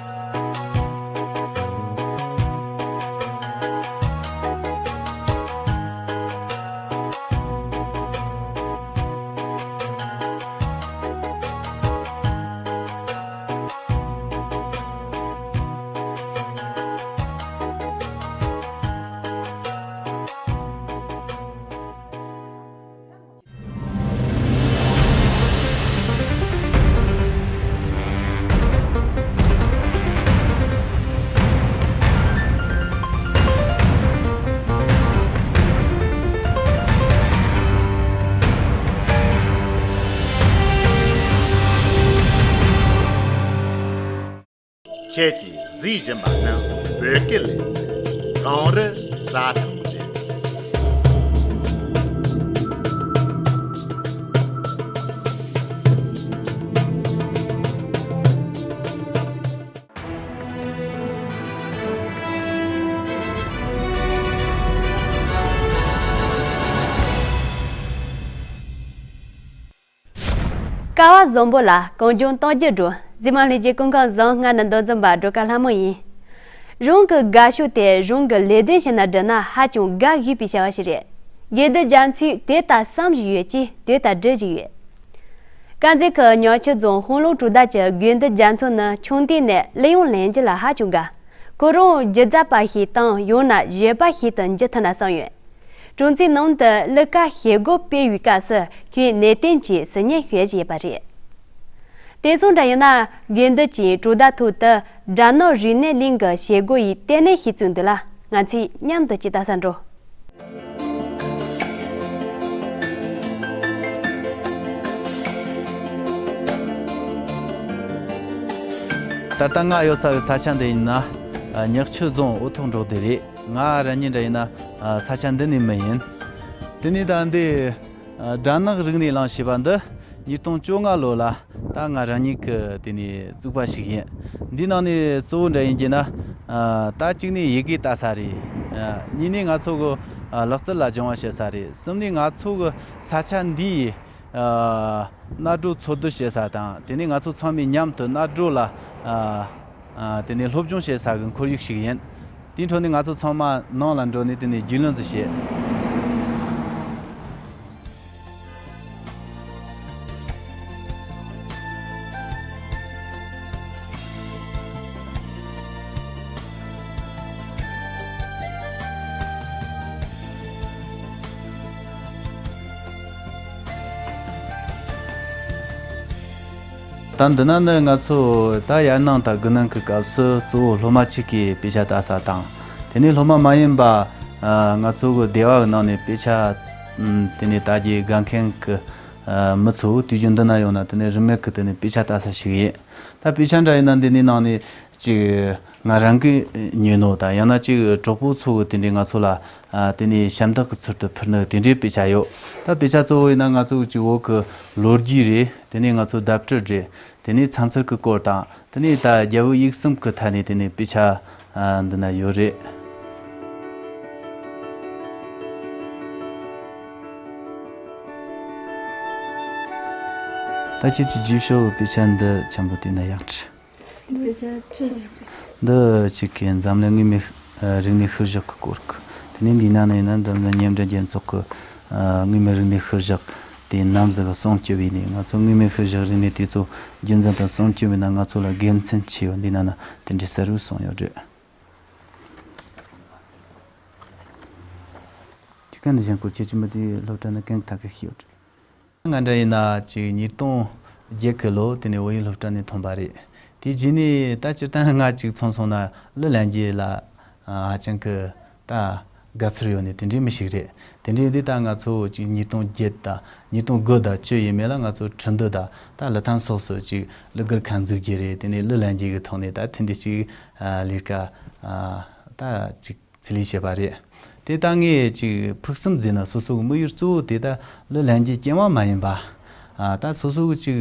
ཁྱེད་ཀྱིས་གཟིགས་བཞིན་པ་ནི་བོད་སྐད་ལས་གངས་རི་ས་དང་འབྲེལ། ཀ་བ་བཟང་པོ་ལ་གངས་ལྗོངས་སྟོང་རྒྱུ་འགྲོ། གཟིགས་མོ་ལྷན་རྒྱས་སྐུ་ཁམས་བཟང་། ང་ནི་མདོ་འཛིན་པ་སྒྲོལ་དཀར་ལྷ་མོ་ཡིན། རང་གི་དགའ་ཕྱོགས་དེ་རང་གི་ལས་དོན་བྱས་ན་བསྒྲུབས་ན་ཧ་ཅང་དགའ་འོས་པའི་བྱ་བ་ཞིག་རེད། དགེ་འདུན་རྒྱ་མཚོས་དེ་ལྟར་བསམ་བཞིན་ཡོད་ཅེས་དེ་ལྟར་འགྲེལ་བཞིན་ཡོད། དཀར་མཛེས་ཁུལ་ཉག་ཆུ་རྫོང་དཔོན་སློབ་གྲོང་རྡལ་གྱི་དགེ་འདུན་རྒྱ་མཚོ་ནི་ཆུང་དུས་ནས་གླུ་དབྱངས་ལེན་རྒྱུ་ལ་ཧ་ཅང་དགའ། ཁོ་རང་སྒྱུ་རྩལ་པ་ཞིག་དང་ཡང་ན་གཞས་པ་ཞིག་ཏུ་འགྱུར་ཐུབ་ན་བསམ་ཡོད། གྲོང་ཚོའི་ནང་དུ་གླུ་གར་བྱེད་སྒོ་སྤེལ་བའི་སྐབས་སུ་ཁོས་ནན་ཏན་གྱིས་ཟུར་ཉན་ཞུས་བཞིན་ཡོད་པ་རེད། དེང་སང་འདྲ་ཡིན་ན་དགེ་འདུན་གྱི་གྲོང་རྡལ་ཐོག་ཏུ་སྦྲ་ནག་རིག་གནས་གླིང་གི་བྱེད་སྒོ་ཡི་ལྟེ་གནས་ཤིག་བཙུགས་འདུག་ལ། ང་ཚོས་མཉམ་དུ་ཅིག་ལྟ་ས་འགྲོ། ད་ལྟ་ང་ཡོད་ས་གི་ས་ཆ་འདི་ཡིན་ན་ཉག་ཆུ་རྫོང་འོ་ཐོག་འབྲོག་སྡེ་རེད། ང་རང་ཉིད་འདྲ་ཡིན་ན་ས་ཆ་འདི་ནས་མི་ཡིན། དེ་ནས་ད་འདི་སྦྲ་ནག་རིག་གནས་གླིང་ཞེས་པ་འདི་ཉིས་སྟོང་བཅོ་ལྔ་ལོ་ལ་ད་ང་རང་ཉིད་ཀྱི་དེ་ནས་བཙུགས་པ་ཞིག་ཡིན། འདིའི་ནང་ནས་གཙོ་བོ་འདྲ་ཡིན་གྱི་ན་ད་གཅིག་ནས་ཡི་གེ་ལྟ་ས་རེད། གཉིས་ནས་ང་ཚོ་གི་ལག་རྩལ་ལ་སྦྱོང་བ་བྱེད་ས་རེད། གསུམ་ནས་ང་ཚོ་གི་ས་ཆ་འདིའི་གནའ་བྲོ་འཚོལ་སྡུད་བྱེད་ས་དང་དེ་ནས་ང་ཚོ་ཚང་མས་མཉམ་དུ་གནའ་བྲོ་ལ་དེ་ནས་སློབ་སྦྱོང་བྱེད་ས་གི་ཁོར་ཡུག་ཞིག་ཡིན། དེའི་འཕྲོ་ནས་ང་ཚོ་ཚང་མ་ནང་ལ་འགྲོ་ནས་དེ་ནས་རྒྱུས་ལོན་ཟིག་བྱེད། ད་འདི་ན་ནི་ང་ཚོ་ད་ཡར་ནང་དང་དགུ་ནང་གི་སྐབས་སུ་གཙོ་བོ་སློབ་མ་གཅིག་གིས་དཔེ་ཆ་ལྟ་ས་དང་། དེ་ནས་སློབ་མ་མ་ཡིན་པ་ང་ཚོ་གི་སྡེ་བ་གི་ནང་ནས་དཔེ་ཆ་དེ་ནས་ལྟ་རྒྱུའི་དགའ་མཁན་གི་མི་ཚོ་དུས་རྒྱུན་འདི་ན་ཡོང་ན་དེ་ནས་རིན་མེད་གི་དེ་ནས་དཔེ་ཆ་ལྟ་ས་ཞིག་ཡིན། ད་དཔེ་ཆ་འདྲ་ཡིན་ན་འདི་ནས་ནང་ནས་ཅིག་ང་རང་གི་ཉོས་ནོ་དང་ཡང་ན་ཅིག་གྲོགས་པོ་ཚོ་གི་དེ་འདྲའི་ང་ཚོ་ལ་དེ་ནས་ཞབས་འདེགས་ཀྱི་ཚུལ་དུ་ཕུལ་ནི་དེ་འདྲའི་དཔེ་ཆ་ཡོད། ད་དཔེ་ཆ་གཙོ་བོ་ཡིན་ན་ང་ཚོ་གི་ཅིག་བོད་གི་ལོ་རྒྱུས་རེད། དེ་ནས་ང་ཚོ་བརྡ་སྤྲོད་རེད། དེ་ནས་ཚན་རྩལ་གྱི་སྐོར་དང་དེ་ནས་ད་རྒྱལ་པོ་ཡིག་གསུམ་གྱི་ཐད་ནས་དེ་ནས་དཔེ་ཆ་འདི་ན་ཡོད་རེད། ད་ཁྱེད་ཀྱི་རྗེས་ཕྱོགས་དཔེ་ཆ་འདི་ཆེན་པོ་དེ་ན་ཡག་ཁྲི། འདི་གཅིག་གི་འཛམ་གླིང་དངོས་མེད་རིག་གནས་ཤུལ་བཞག་གི་སྐོར་གི། དེ་ནས་འདིའི་ནང་ནས་ཡིན་ན་འཛམ་གླིང་མཉམ་འབྲེལ་རྒྱལ་ཚོགས་ཀྱི་དངོས་མེད་རིག་གནས་ཤུལ་བཞག་དེ་ནམ་ཟིག་གི་སྲུང་སྐྱོབ་ཡིན་ནས་ང་ཚོ་དངོས་མེད་ཤུལ་བཞག་རིག་གནས་དེ་ཚོ་རྒྱུན་འཛིན་དང་སྲུང་སྐྱོབ་ཡིན་ན་ང་ཚོ་ལ་དགེ་མཚན་ཆེ་ཡོད། འདིའི་ནང་ན་དེ་འདྲའི་གསལ་བོ་གསུངས་ཡོད་རེད། དེ་ག་ནས་གཞན་སྐོར་ཁྱེད་ཀྱི་མི་དེའི་སློབ་གྲྭ་ནི་གང་ཐད་ཀ་ཤེས་ཡོད་རེད། ང་འདྲ་ཡིན་ན་ཅིག་ཉིས་སྟོང་བརྒྱད་གི་ལོ་དེ་ནས་བོད་ཡིག་སློབ་གྲྭ་ནས་ཐོན་པ་རེད། དེ་རྗེས་ནས་ད་སྤྱིར་བཏང་ང་ཅིག་ཚོང་སོང་ན་གླུ་ལེན་རྒྱུ་ལ་ཧ་ཅང་གི་ད་དགའ་ཚོར་ཡོད་ནས་དེ་འདྲའི་མི་ཞིག་རེད། དེ་འདྲའི་འདི་ད་ང་ཚོ་ཅིག་ཉིས་སྟོང་བརྒྱད་དང་ཉིས་སྟོང་དགུ་དང་བཅུ་ཡས་མས་ལ་ང་ཚོ་ཁྲིན་ཏུའུ་དང་ད་ལི་ཐང་སོགས་སུ་ཅིག་གླུ་གར་ཁང་འཛུགས་རྒྱུ་རེད། དེ་ནས་གླུ་ལེན་རྒྱུ་གི་ཐོག་ནས་ད་དེ་འདྲའི་ཅིག་ལས་ཀ་ད་ཅིག་ཚུལ་ལས་བྱས་པ་རེད། དེ་ལྟ་ངས་ཅིག་ཕུགས་བསམ་བརྩིས་ན་སོ་སོ་གི་དམིགས་ཡུལ་གཙོ་བོ་དེ་ད་གླུ་ལེན་རྒྱུ་རྐྱང་པ་མ་ཡིན་པ། ཨ་ད་སོ་སོ་གི་ཅིག་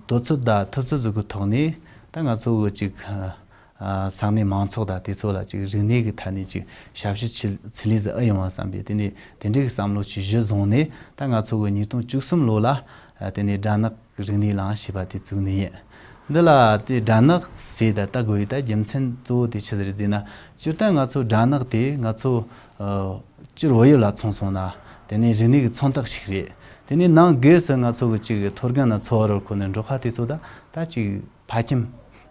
དུས་ཚོད་དང་ཐུབ་ཚོད་ཟིག་གི་ཐོག་ནས་ད་ང་ཚོ་གི་ཅིག་ས་གནས་མང་ཚོགས་དང་དེ་ཚོ་ལ་ཅིག་རིག་གནས་ཀྱི་ཐད་ནས་ཅིག་ཞབས་ཞུ་ཆེ་ཚུལ་ལས་ཟིག་ཨེ་ཡོང་བ་བསམ་པའི་དེ་ནས་དེ་འདྲའི་གི་བསམ་བློ་ཅིག་གཞི་བཟུང་ནས་ད་ང་ཚོ་གི་ཉིས་སྟོང་བཅུ་གསུམ་ལོ་ལ་དེ་ནས་སྦྲ་ནག་རིག་གནས་གླིང་ཞེས་པ་དེ་བཙུགས་ནི་ཡིན། འདི་ལ་དེ་སྦྲ་ནག་ཟེར་ད་ལྟ་དགོས་ཡོད་ད་རྒྱུ་མཚན་གཙོ་བོ་དེ་ཆི་ཟིག་རེད་ཟེར་ན། སྤྱིར་བཏང་ང་ཚོ་སྦྲ་ནག་དེ་ང་ཚོ་སྤྱིར་བོད་ཡུལ་ལ་མཚོན་སོང་ན་དེ་ནས་རིག་གནས་ཀྱི་མཚོན་རྟགས་ཤིག་རེད། དེ་ནས་ནང་སྒོས་སུ་ང་ཚོ་གི་ཅིག་ཐོ་རྒན་ན་འཚོ་བ་རོལ་ཁོ་ནས་འབྲོག་ཁ་དེ་ཚོ་ད་ད་ཅིག་ཕ་ཁྱིམ་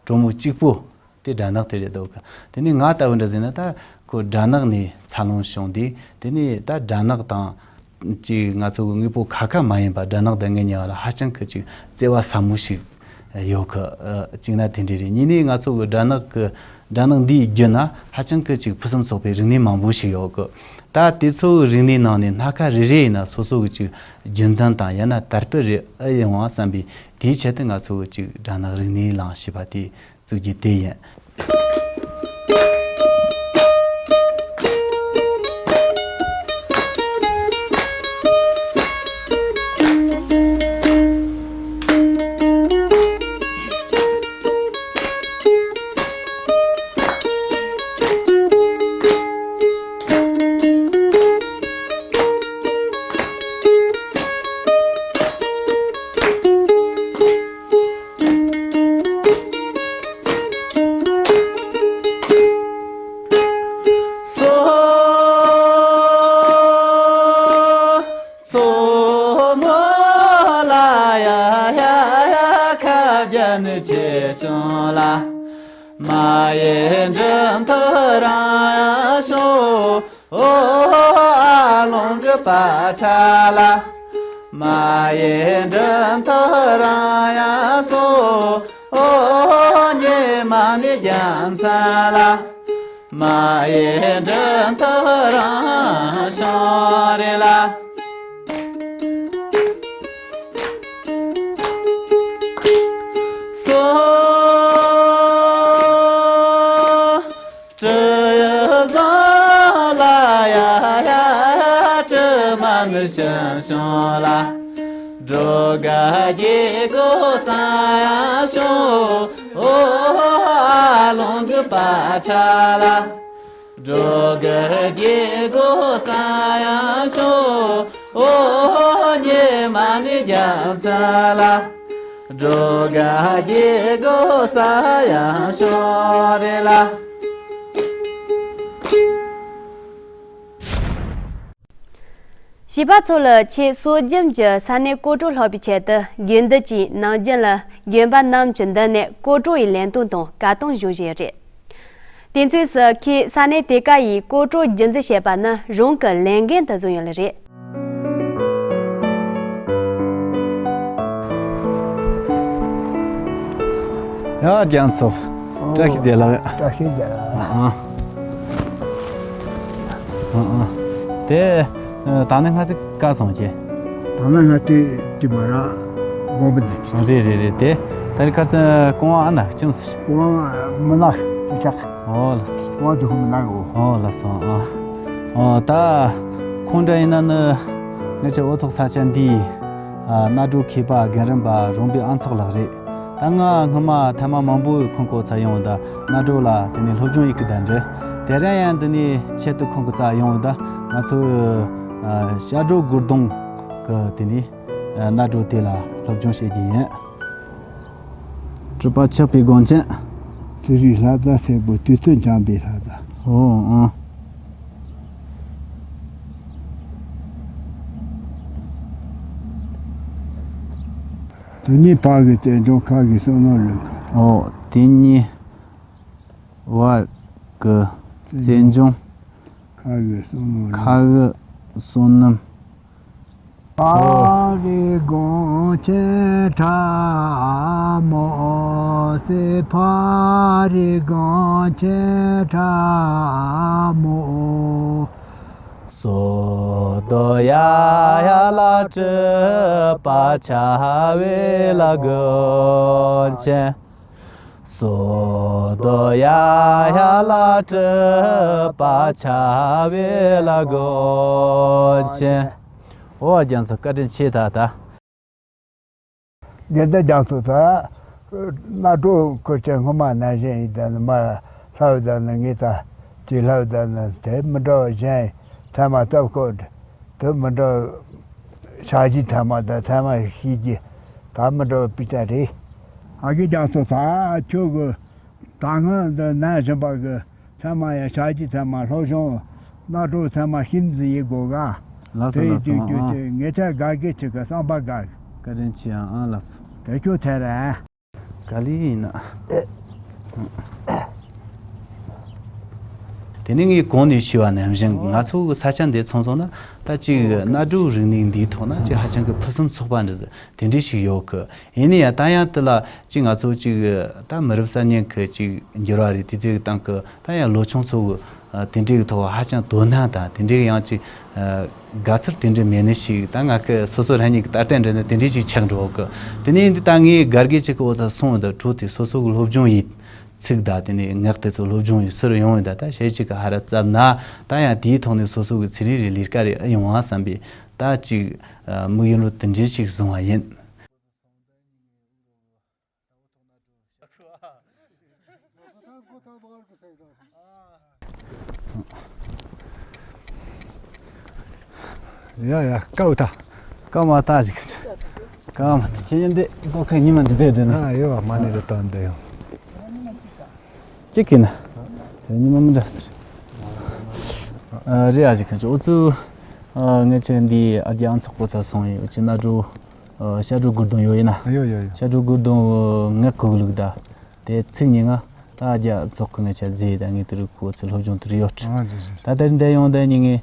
གྲོགས་མོ་གཅིག་པོ་དེ་སྦྲ་ནག་དེ་རེད་འདུག་གི། དེ་ནས་ང་ལྟ་བུ་འདྲ་ཟེར་ན་ད་ཁོ་སྦྲ་ནག་ནས་འཚར་ལོངས་བྱུང་དུས་དེ་ནས་ད་སྦྲ་ནག་དང་ཅིག་ང་ཚོ་གི་དངོས་པོ་ཁ་ཁ་མ་ཡིན་པ་སྦྲ་ནག་དང་ངའི་ཉེ་བ་ལ་ཧ་ཅང་གི་ཅིག་བརྩེ་བ་ཟབ་མོ་ཞིག་ཡོད་གི། གཅིག་ན་དེ་འདྲ་རེད། གཉིས་ནས་ང་ཚོ་གི་སྦྲ་ནག་གི་སྦྲ་ནག་འདིའི་བརྒྱུད་ན་ཧ་ཅང་གི་ཅིག་ཕུན་སུམ་ཚོགས་པའི་རིག་གནས་མང་པོ་ཞིག་ཡོད་གི། ད་དེ་ཚོ་གི་རིག་གནས་ནང་ནས་སྣ་ཁ་རེ་རེ་ཡིན་ན་སོ་སོ་གི་ཅིག་རྒྱུན་འཛིན་དང་ཡང་ན་དར་སྤེལ་རེ་ཨེ་ཡོང་བ་བསམ་པའི་དེའི་ཆེད་དུ་ང་ཚོ་གི་ཅིག་སྦྲ་ནག་རིག་གནས་གླིང་ཞེས་པ་དེ་བཙུགས་རྒྱུ་དེ་ཡིན། མ་ཡི་འགྲིམ་ཐག་རང་ཡང་ཤོག་ཨོ་ཨ་ལོང་གི་པ་ཁྲ་ལ། མ་ཡི་འགྲིམ་ཐག་རང་ཡང་སོང་། ཨོ་ཉི་མ་ནི་རྒྱལ་མཚན་ལ། མ་ཡི་འགྲིམ་ཐག་རང་ཤོག་རེ་ལ། སོ། སྤྲེའུ་བཟང་ལ་ཡ་ཡ་ཡ། སྤྲེའུ་མ་ནི་ཞིམ་ཤོང་ལ། འགྲོ་གི་རྒྱལ་སྒོ་ས་ཡ་ཤོང་། ཨོ་ཨ་ལོང་གི་པ་ཁྲ་ལ། འགྲོ་གི་རྒྱལ་སྒོ་ས་ཡ་ཤོང་། ཨོ་ཉི་མ་ནི་རྒྱལ་མཚན་ལ། འགྲོ་གི་རྒྱལ་སྒོ་ས་ཡ་ཤོག་རེ་ལ། བྱིས་པ་ཚོ་ལ་ཆེས་སྲོལ་རྒྱུན་གྱི་ས་གནས་སྐོར་བྲོ་སློབ་པའི་ཆེད་དུ། དགེ་འདུན་གྱིས་ནམ་རྒྱུན་ལ་དགོན་པ་རྣམས་ཀྱི་མདུན་ནས་སྐོར་བྲོ་ཡི་ལེན་སྟངས་དང་བཀའ་གདམས་ཞུ་བཞིན་ཡོད་རེད། དུས་མཚུངས་སུ་ཁོས་ས་གནས་དེ་ག་ཡི་སྐོར་བྲོ་རྒྱུན་འཛིན་བྱེད་པ་ནི་རང་གི་ལས་འགན་དུ་བཟུང་ཡོད་ལེ་རེད། ཡ། རྒྱ་མཚོ། ཨོ། བཀྲ་ཤིས་བདེ་ལེགས། བཀྲ་ཤིས་བདེ་ལེགས། ཨ་ཨ། ཨ་ཨ། དེ། ད་ནི་སྔ་ཚིག་ག་སོང་ཀྱེ། ད་ནི་སྔ་དུས་ཀྱི་མ་ར་དགོན་པ་འདི། རེད་རེད་རེད། དེ་ད་རི་ཁ་ཚ་ཀོང་ཨ་ན་ཅུང་ཟེར། ཀོང་མི་ནག་ཅི་ཆག་ཨོ་ལ། ཀོང་དུ་མི་ནག་འོ། ཨོ་ལ་སོང་ཨ། ཨོ་ད་ཁོང་འདྲ་ཡིན་ན་ནི་ངེད་ཀྱི་འོ་ཐོག་ས་ཆ་འདིའི་གནའ་གྲུ་མཁས་པ་རྒན་རིམ་པ་རོང་པའི་ཨ་ཚོགས་ལགས་རེད། ད་ང་སྔོན་མ་ཐ་མ་མང་པོའི་ཁོང་གོ་ཚ་ཡོང་ད་གནའ་གྲུ་ལ་དེ་ནས་སློབ་སྦྱོང་ཡིག་གི་ད་འདྲེ། དེ་རིང་ཡང་འདི་ནས་ཆེད་དུ་ཁོང་གི་རྩ་ཡོང་ད་ང་ཚོའི་ཤར་གྲུ་སྒོར་གདོང་གི་དེ་ནས་གནའ་གྲུ་དེ་ལ་སློབ་སྦྱོང་བྱེད་ཀྱི་ཡིན། གྲུབ་པ་ཆགས་པའི་དགོན་ཆེན། ཚེ་རིང་ལྷ་དང་སྲས་པོ་དུས་ཚོད་འཁྱམས་པའི་ལྷ་དང་། ཨོ་ཨོ། དེ་ཉིད་བར་གྱི་རྩེ་འཇོམས་ཁ་གི་བསོད་ནམས་ལུས། ཨོ་དེ་ཉིད་བར་གྱི་རྩེ་འཇོམས་ཁ་གི་བསོད་ནམས་ལུས། ཁ་གི་བསོད་ནམས། ཕ་རི་དགོན་ཆེན་ཁྲ་མོ་སེ། ཕ་རི་དགོན་ཆེན་ཁྲ་མོ། སོ་དོ་ཡ་ཡ་ལ་གྲུ་པ་ཆ་བེ་ལ་དགོན་ཆེན། སོ་དོ་ཡ་ཡ་ལ་གྲུ་པ་ཆ་བེ་ལ་དགོན་ཆེན། ཨོ་རྒྱ་མཚོ་བཀའ་དྲིན་ཆེ་ད་ད། དགེ་ལྡན་རྒྱ་མཚོ་ད། གནའ་གྲུ་ཁུར་ཆེན་སྔོན་མ་ན་གཞན་ཡིན་ད་ནི་མ་ལྷ་བ་ད་ནི་ངེད་ད་ཀྱི་ལྷ་བ་ད་ནི་དེ་མི་འདྲ་བ་གཞན་ཐ་མ་སྟབས་ཁོ་དེ་མི་འདྲ་བ་ཤ་གཞི་ཐ་མ་ད་ཐ་མ་ཤི་གི་ད་མི་འདྲ་བ་པི་ཏ་རེད། ཨ་གི་རྒྱ་མཚོ་ད་ཁྱོད་གི་ད་སྔ་འདི་ན་བཞིན་པ་གི་ཚང་མ་ཡང་ཤ་གཞི་ཚང་མ་སློབ་སྦྱོང་གནའ་གྲུ་ཚང་མ་ཤིན་ཏུ་ཡིན་དགོས་ག་ལགས་སོ། དེ་ལགས་སོ། དུས་དུས་ཨང་དུས་ངེད་ཅག་དགའ་དགེ་ཆེ་གི་བསམ་པ་དགའ། བཀའ་དྲིན་ཆེ་ཨང་། ཨང་ལགས་སོ། དེ་ཁྱོད་ཐད་ར། ག་ལེ་ཡིན་ན། དེ་ནས་ངས་གོང་ནས་ཞུས་པ་ནང་བཞིན་ང་ཚོ་གི་ས་ཆ་འདི་མཚོན་སོང་ན་ད་ཅིག་གནའ་གྲུ་རིག་གནས་འདིའི་ཐོག་ན་ཅིག་ཧ་ཅང་གི་ཕུན་སུམ་ཚོགས་པ་འདྲ་ཟིག་དེ་འདྲ་ཞིག་ཡོད་གི། ཡིན་ན་ཡང་ད་ཡང་དེ་ལ་ཅིག་ང་ཚོ་ཅིག་ད་མི་རབས་གསར་རྙིང་གི་ཅིག་འགྱུར་བ་རེད། དེ་ཚོའི་སྟེང་གི་ད་ཡང་ལོ་ཆུང་ཚོ་གི་དེ་འདྲའི་གི་ཐོག་ཧ་ཅང་དོ་སྣང་དང་དེ་འདྲའི་ཡང་ཅིག་དགའ་ཚོར་དེ་འདྲ་མེད་ནི་ཞིག་ད་ང་གི་སོ་སོ་རང་ཉིད་ཀྱི་ལྟ་སྟངས་འདྲ་ནི་དེ་འདྲའི་ཅིག་ཆགས་འགྲོ་གི། དེ་ནས་འདི་ད་ངའི་སྒར་གྱི་ཅིག་གི་འོ་ཚ་སོང་ད་གྲོ་དེ་སོ་སོ་གི་སློབ་སྦྱོང་ཡིན་ཚིག་ད་དེ་ནས་ངག་དེ་ཚོ་སློབ་སྦྱོང་ཡིན་ཟུར་ཡོང་ཡིན་ད་ད་ཞེ་ཅིག་གི་ཧ་ར་བཙབ་ན་ད་ཡང་དེའི་ཐོག་ནས་སོ་སོ་གི་ཚེ་རིང་རེ་ལས་ཀ་རེ་ཨེ་ཡོང་ཨ་བསམ་པའི་ད་ཅིག་དམིགས་ཡུལ་དེ་འདྲའི་ཅིག་བཟུང་བ་ཡིན། ཡ་ཡ་ཀའུ་ཐ། ཀའུ་མ་ཐ་ཞིག་ཀའུ་མ་ཐ་ཁྱེད་ཉིན་འདི་ལྟོ་ཁ་ཉི་མ་འདི་བསྡད་འདུག་ན། ཨ་ཡོད་མ་ནི་རེ་ཏོ་འདི་ཡོད། ཅི་གི་ན། ཉི་མ་མི་འདྲ་ཟེར། ཨ་རེ་ཨ་ཞིག་ཁ་ཅིག་ཨུ་ཚུ། ངས་ཆེ་འདི་ཨ་རྒྱ་ཨང་ཚོགས་པོ་ཚ་སོང་ཡོད་ཅི་ན་འགྲོ། ཤ་འགྲོ་དགུ་སྡོང་ཡོད་ཡིན་ན། ཡོད་ཡོད་ཡོད། ཤ་འགྲོ་དགུ་སྡོང་ངས་གོ་གི་ལུགས་ད། དེ་ཚིག་ཉིན་ང་ ད་རྒྱ་ཚོགས་ཀྱི་ངེད་ཆ་རྫས་དང་ངེད་དེ་རིགས་ཁོ་ཚོའི་སློབ་སྦྱོང་དེར་ཡོད། ཨ་རེད་རེད། ད་ལྟ་འདི་ཡོང་དེ་ཉིན་ངས་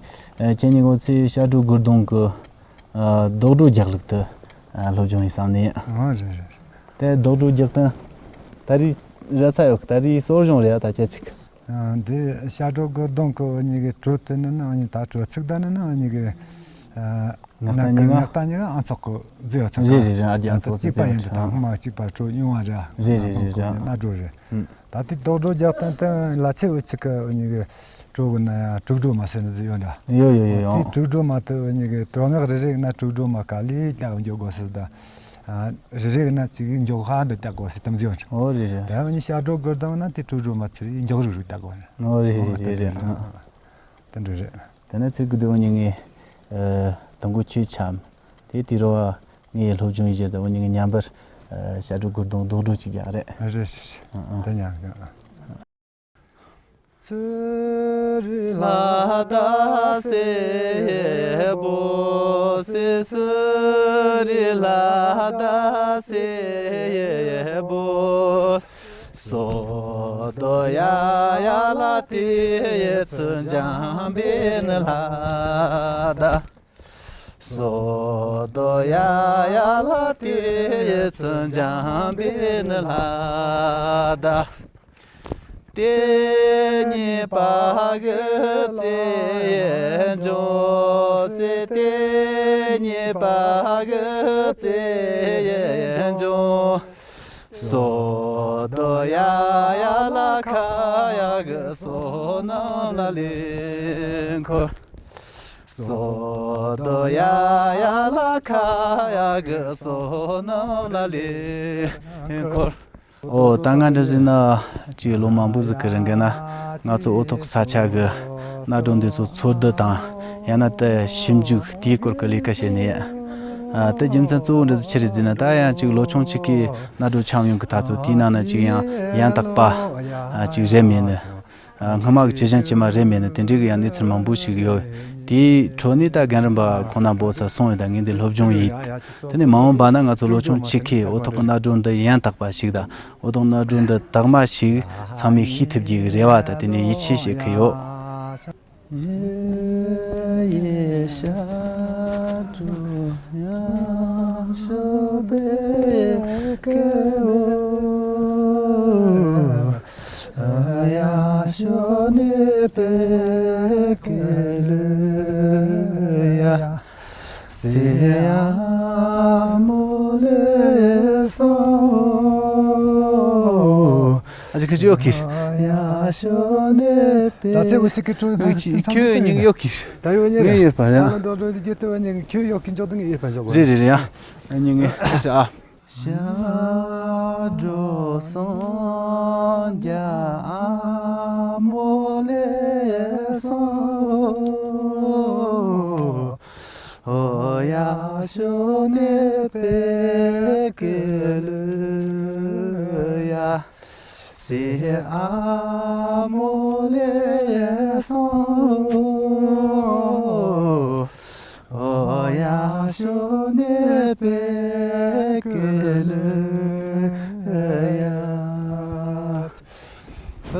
ཁྱེད་ཉིན་ངོ་ཚེ་ཤར་གྲུ་གུར་གདོང་གི་རྡོག་སྒྲོ་རྒྱག་ལུགས་དེ་སློབ་སྦྱོང་ཡིན་བསམ་ནས། ཨ་རེད་རེད། དེ་རྡོག་སྒྲོ་རྒྱག་སྟངས་ད་རེས་ར་ཚ་ཡོད་གི། ད་རེས་གསོ་སྦྱོང་རེད་ད་ཁྱེད་ཅིག་འདི་ཤར་གྲུ་གུར་གདོང་གི་འུ་གཉིས་ཀྱི་གྲུ་དེ་ནི་ནི་འུ་གཉིས་ད་གྲུ་ཚིག་ད་ནི་ནི་འུ་གཉིས་ཀྱི་ངག་ད་ཉིན་ང་ངག་ད་ཉིན་ཨང་ཚོགས་གི་རྫས་ཡོད་ཚང་རེད་རེད་རེད། ཨ་རྒྱ་ཚོགས་གཅིག་པ་ཡིན་དུ་དང་མ་གཅིག་པ་གྲུ་ཉུང་བ་ར་རེད་རེད་རེད་ར། སྣ་གྲོ་རེད། ད་དེ་རྡོག་སྒྲོ་རྒྱག་སྟངས་དེ་ལ་ཆེ་འུ་ཆི་གི་འུ་གཉིས་ཀྱི་གྲུ་གི་ན་ཡང་དྲུག་སྒྲོ་མ་ཟེར་ནི་ཟིག་ཡོད་འདྲ། ཡོད་ཡོད་ཡོད་ཡོད། དེ་དྲུག་སྒྲོ་མ་དེ་འུ་གཉིས་ཀྱི་དྲོ་ངག་རེ་རེ་ན་དྲུག་སྒྲོ་མ་ག་ལེ་རྒྱག་འཇོག་དགོས་ཟེར་ད། རེ་རེ་ན་ཅིག་མགྱོགས་ཧ་འདྲ་རྒྱག་དགོས་ཟེར་དམ་ཟིག་ཡོད་འདྲ། ཨོ་རེད་རེད། ད་འུ་གཉིས་ཤར་གྲུ་གུར་གདོང་ན་དེ་དྲུག་སྒྲོ་མ་ཚུར་མགྱོགས་རུ་རུ་རྒྱག་དགོས་ནི། ཨོ་རེད་རེད་རེད་རེད། དེ་འདྲ་རེད། དེ་ནས་ཚིག་གི་དེ་འུ་གཉིས་ངས་དང་པོ་ཁྱོད་འཆམ། དེ་དུས་རོ་ངའི་སློབ་སྦྱོང་ཡིན་ཞེས་དང་འུ་གཉིས་ངས་མཉམ་པར་ཤར་གྲུ་གུར་གདོང་རྡོག་སྒྲོ་གཅིག་རྒྱག་རེད། རེད་རེད་རེད། ཨ་ཨ། དེ་ཉག་གི། ཨོ་ད་ང་འདྲ་ཟིན་ན་ཅིག་ལོ་མང་པོ་ཟིག་གི་རིང་གི་ན་ང་ཚོ་འོ་ཐོག་ས་ཆ་གི་གནའ་སྒྲུང་འདི་ཚོ་འཚོལ་བསྡུ་དང་ཡང་ན་དེ་ཞིབ་འཇུག་དེའི་སྐོར་གི་ལས་ཀ་བྱེད་ནས། ཨ་དེ་རྒྱུ་མཚན་གཙོ་བོ་འདྲ་ཟིག་ཆི་རེད་ཟེར་ན། ད་ཡང་ཅིག་ལོ་ཆུང་ཆེ་གི་གནའ་སྒྲུང་འཆམ་ཡོང་གི་ད་ཚོ་དེའི་ནང་ན་ཅིག་ཡང་ཡང་དག་པ་ཨ་ཅིག་རེད་མེད་ནི། ཨ་སྔ་མ་གི་ཇི་བཞིན་ཇི་མ་རེད་མེད་ནི་དེ་འདྲའི་གི་ཡང་གནས་ཚུལ་མང་པོ་ཞིག་ཡོད། དེའི་ཁྲོད་ནས་ད་རྒན་རིམ་པ་ཁོང་རྣམ་པོ་ས་སོང་ཡོད། ད་ངས་འདི་སློབ་སྦྱོང་ཡིན། དེ་ནས་མ་འོངས་པ་ན་ང་ཚོ་ལོ་ཆུང་ཆེ་ཁའི་འོ་ཐོག་གི་གནའ་སྒྲུང་འདི་ཡང་དག་པ་ཞིག་དང་འོ་ཐོག་གནའ་སྒྲུང་འདི་དག་མ་ཞིག་ཚང་མས་ཤེས་ཐུབ་རྒྱུའི་རེ་བ་དང་དེ་ནས་ཡིད་ཆེས་བྱེད་ཀྱི་ཡོད། ཨ་ཅེ་ཁྱོད་ཡོད་ཀི། ད་ཚེ་འུ་ཅག་གི་ཁྱོད་ཁྱོད་ཉིད་ཡོད་ཀི། ད་ཡོད་ཉིད་ངས་ཡོད་པ་ཡ། ད་ལོ་འདྲ་འདྲ་རྒྱུ་དུ་ཉིད་ཁྱོད་ཡོད་ཀི་འཇོག་དུ་ངས་ཡོད་པ་འཇོག་གོ། རེད་རེད་རེད་ཡ། ཉིད་ངས་ཨ།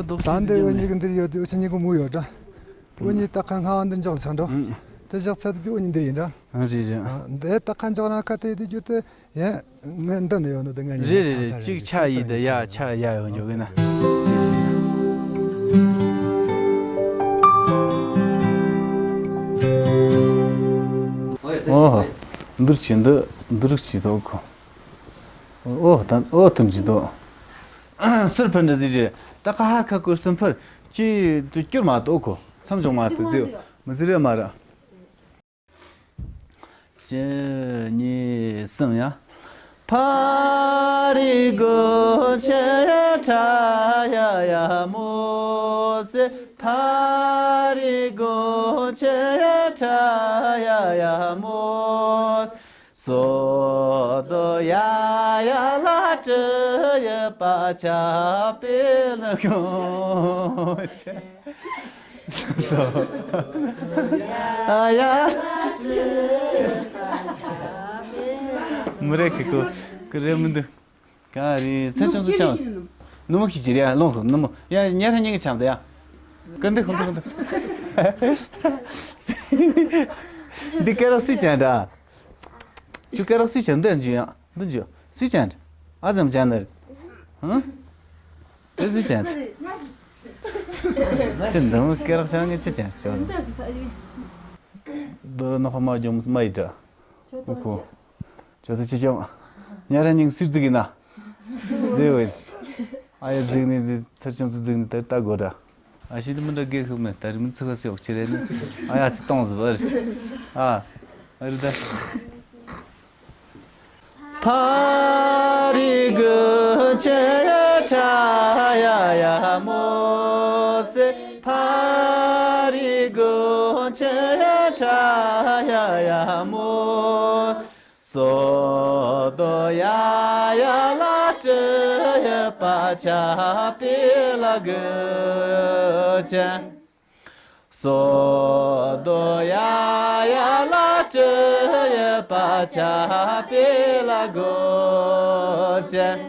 ད་འདི་འུ་གཉིས་ཀྱི་འདིར་ཡོད་དུས་འུ་ཆོ་གཉིས་ཀྱི་མུ་ཡོད་འདྲ། འུ་གཉིས་ད་ཁ་སྔ་བ་འདི་འཇོག་ཚར་འགྲོ། ཨང་། དེ་བཞག་ཚར་དུས་འུ་གཉིས་འདི་ཡིན་འདྲ། ཨང་རེད་རེད། ཨ་འདི་ད་ཁ་འཇོག་ན་ཁ་དེ་དུས་རྒྱུ་དེ་ཡང་ངའི་མདུན་ནས་ཡོད་ནོ་དེ་ངའི་རེད་རེད་རེད། གཅིག་ཆ་ཡིན་དེ་ཡ་ཆ་ཡ་ཡོད་འཇོག་གི་ན། ཨོ་ཧོ། འདིར་ཕྱིན་འདི་འདི་རིགས་ཀྱི་ཐོག་གོ། ཨོ་ད་ཨོ་དུམ་གྱི་ཐོག་སུར་ཕར་འདྲ་ཟིག་རེད། ད་ཀ་ཧ་ཁ་ཀོ་སུམ་ཕར་ཅི་དུ་སྐྱུར་མ་གཏོགས་གོ་མཚམས་འཇོག་མ་གཏོགས་ཟིག་མི་ཟིག་རེད་མ་རེད། གཅིག་གཉིས་གསུམ་ཡ། ཕ་རི་གོ་ཆེ་ཁྲ་ཡ་ཡ་མོ་སེ། ཕ་རི་གོ་ཆེ་ཁྲ་ཡ་ཡ་མོ། སོ་དོ་ཡ་ཡ་ལ་ཏྲི་ཡ་པ་ཆ་པེ་ལ་གོ་ཆེ། མི་རེད་ཁི་ཁོ་ཁི་རེད་མི་འདུག་ག་རེ་ཚེ་ཆུང་ཚེ་ཆུང་། ནུ་མོ་ཁྱི་ཅི་རེད་ཡ། ལོང་ཁུ་ནུ་མོ་ཡ། ཉལ་ས་ཉིན་གི་ཆམ་དེ་ཡ། ཀུན་ཏུ་ཁུ་ཏུ་ཁུ་ཏུ། འདི་སྐེ་རགས་སུས་ཅན་འདྲ། ཁྱོད་སྐེ་རགས་སུས་ཅན་འདི་འཇུ་ཡ། འདི་འཇུ་སུས་ཅན་འདྲ། ཨ་ཙམ་ཅན་འདི་རེད། ཧང་། དེ་སུས་ཅན་འདྲ། ཁྱོད་འདི་མོ་སྐེ་རགས་ཅན་ངས་ཅི་ཅན་ཞོ། འདི་ནག་མ་ཇོམ་མ་ཡི་འདྲ། ཨུ་ཁུ། ཁྱོད་ཚོ་ཅི་བྱུང་། ཉ་ར་སྙིང་སུས་བརྫིག་ཡིན་ན། བརྫིག་ཡོད། ཨ་ཡ་བརྫིག་ནི་འདི་ཚར་ཆུང་ཚོ་བརྫིག་ནི་ད་ལྟ་དགོས་འདྲ། ཨ་ཤི་འདི་མི་འདྲ་དགེ་ཤུགས་མེད། ད་རི་མི་ཚུགས་ཁ་སེ་འོག་ཆི་རེད་ནི། ཨ་ཡ་ཚི་གཏོང་ཟི་བར། ཨ། ཨ་རི་ད། ཕ་རི་གུ་ཆེ་ཡ་ཁྲ་ཡ་ཡ་མོ་སེ། ཕ་རི་གུ་ཆེ་ཡ་ཁྲ་ཡ་ཡ་མོ། སོ་དོ་ཡ་ཡ་ལ་ཏྲི་ཡ་པ་ཆ་པི་ལ་གུ་ཅན། སོ་དོ་ཡ་ཡ་ལ་ཏྲི་ཡ་པ་ཆ་པི་ལ་གུ་ཅན།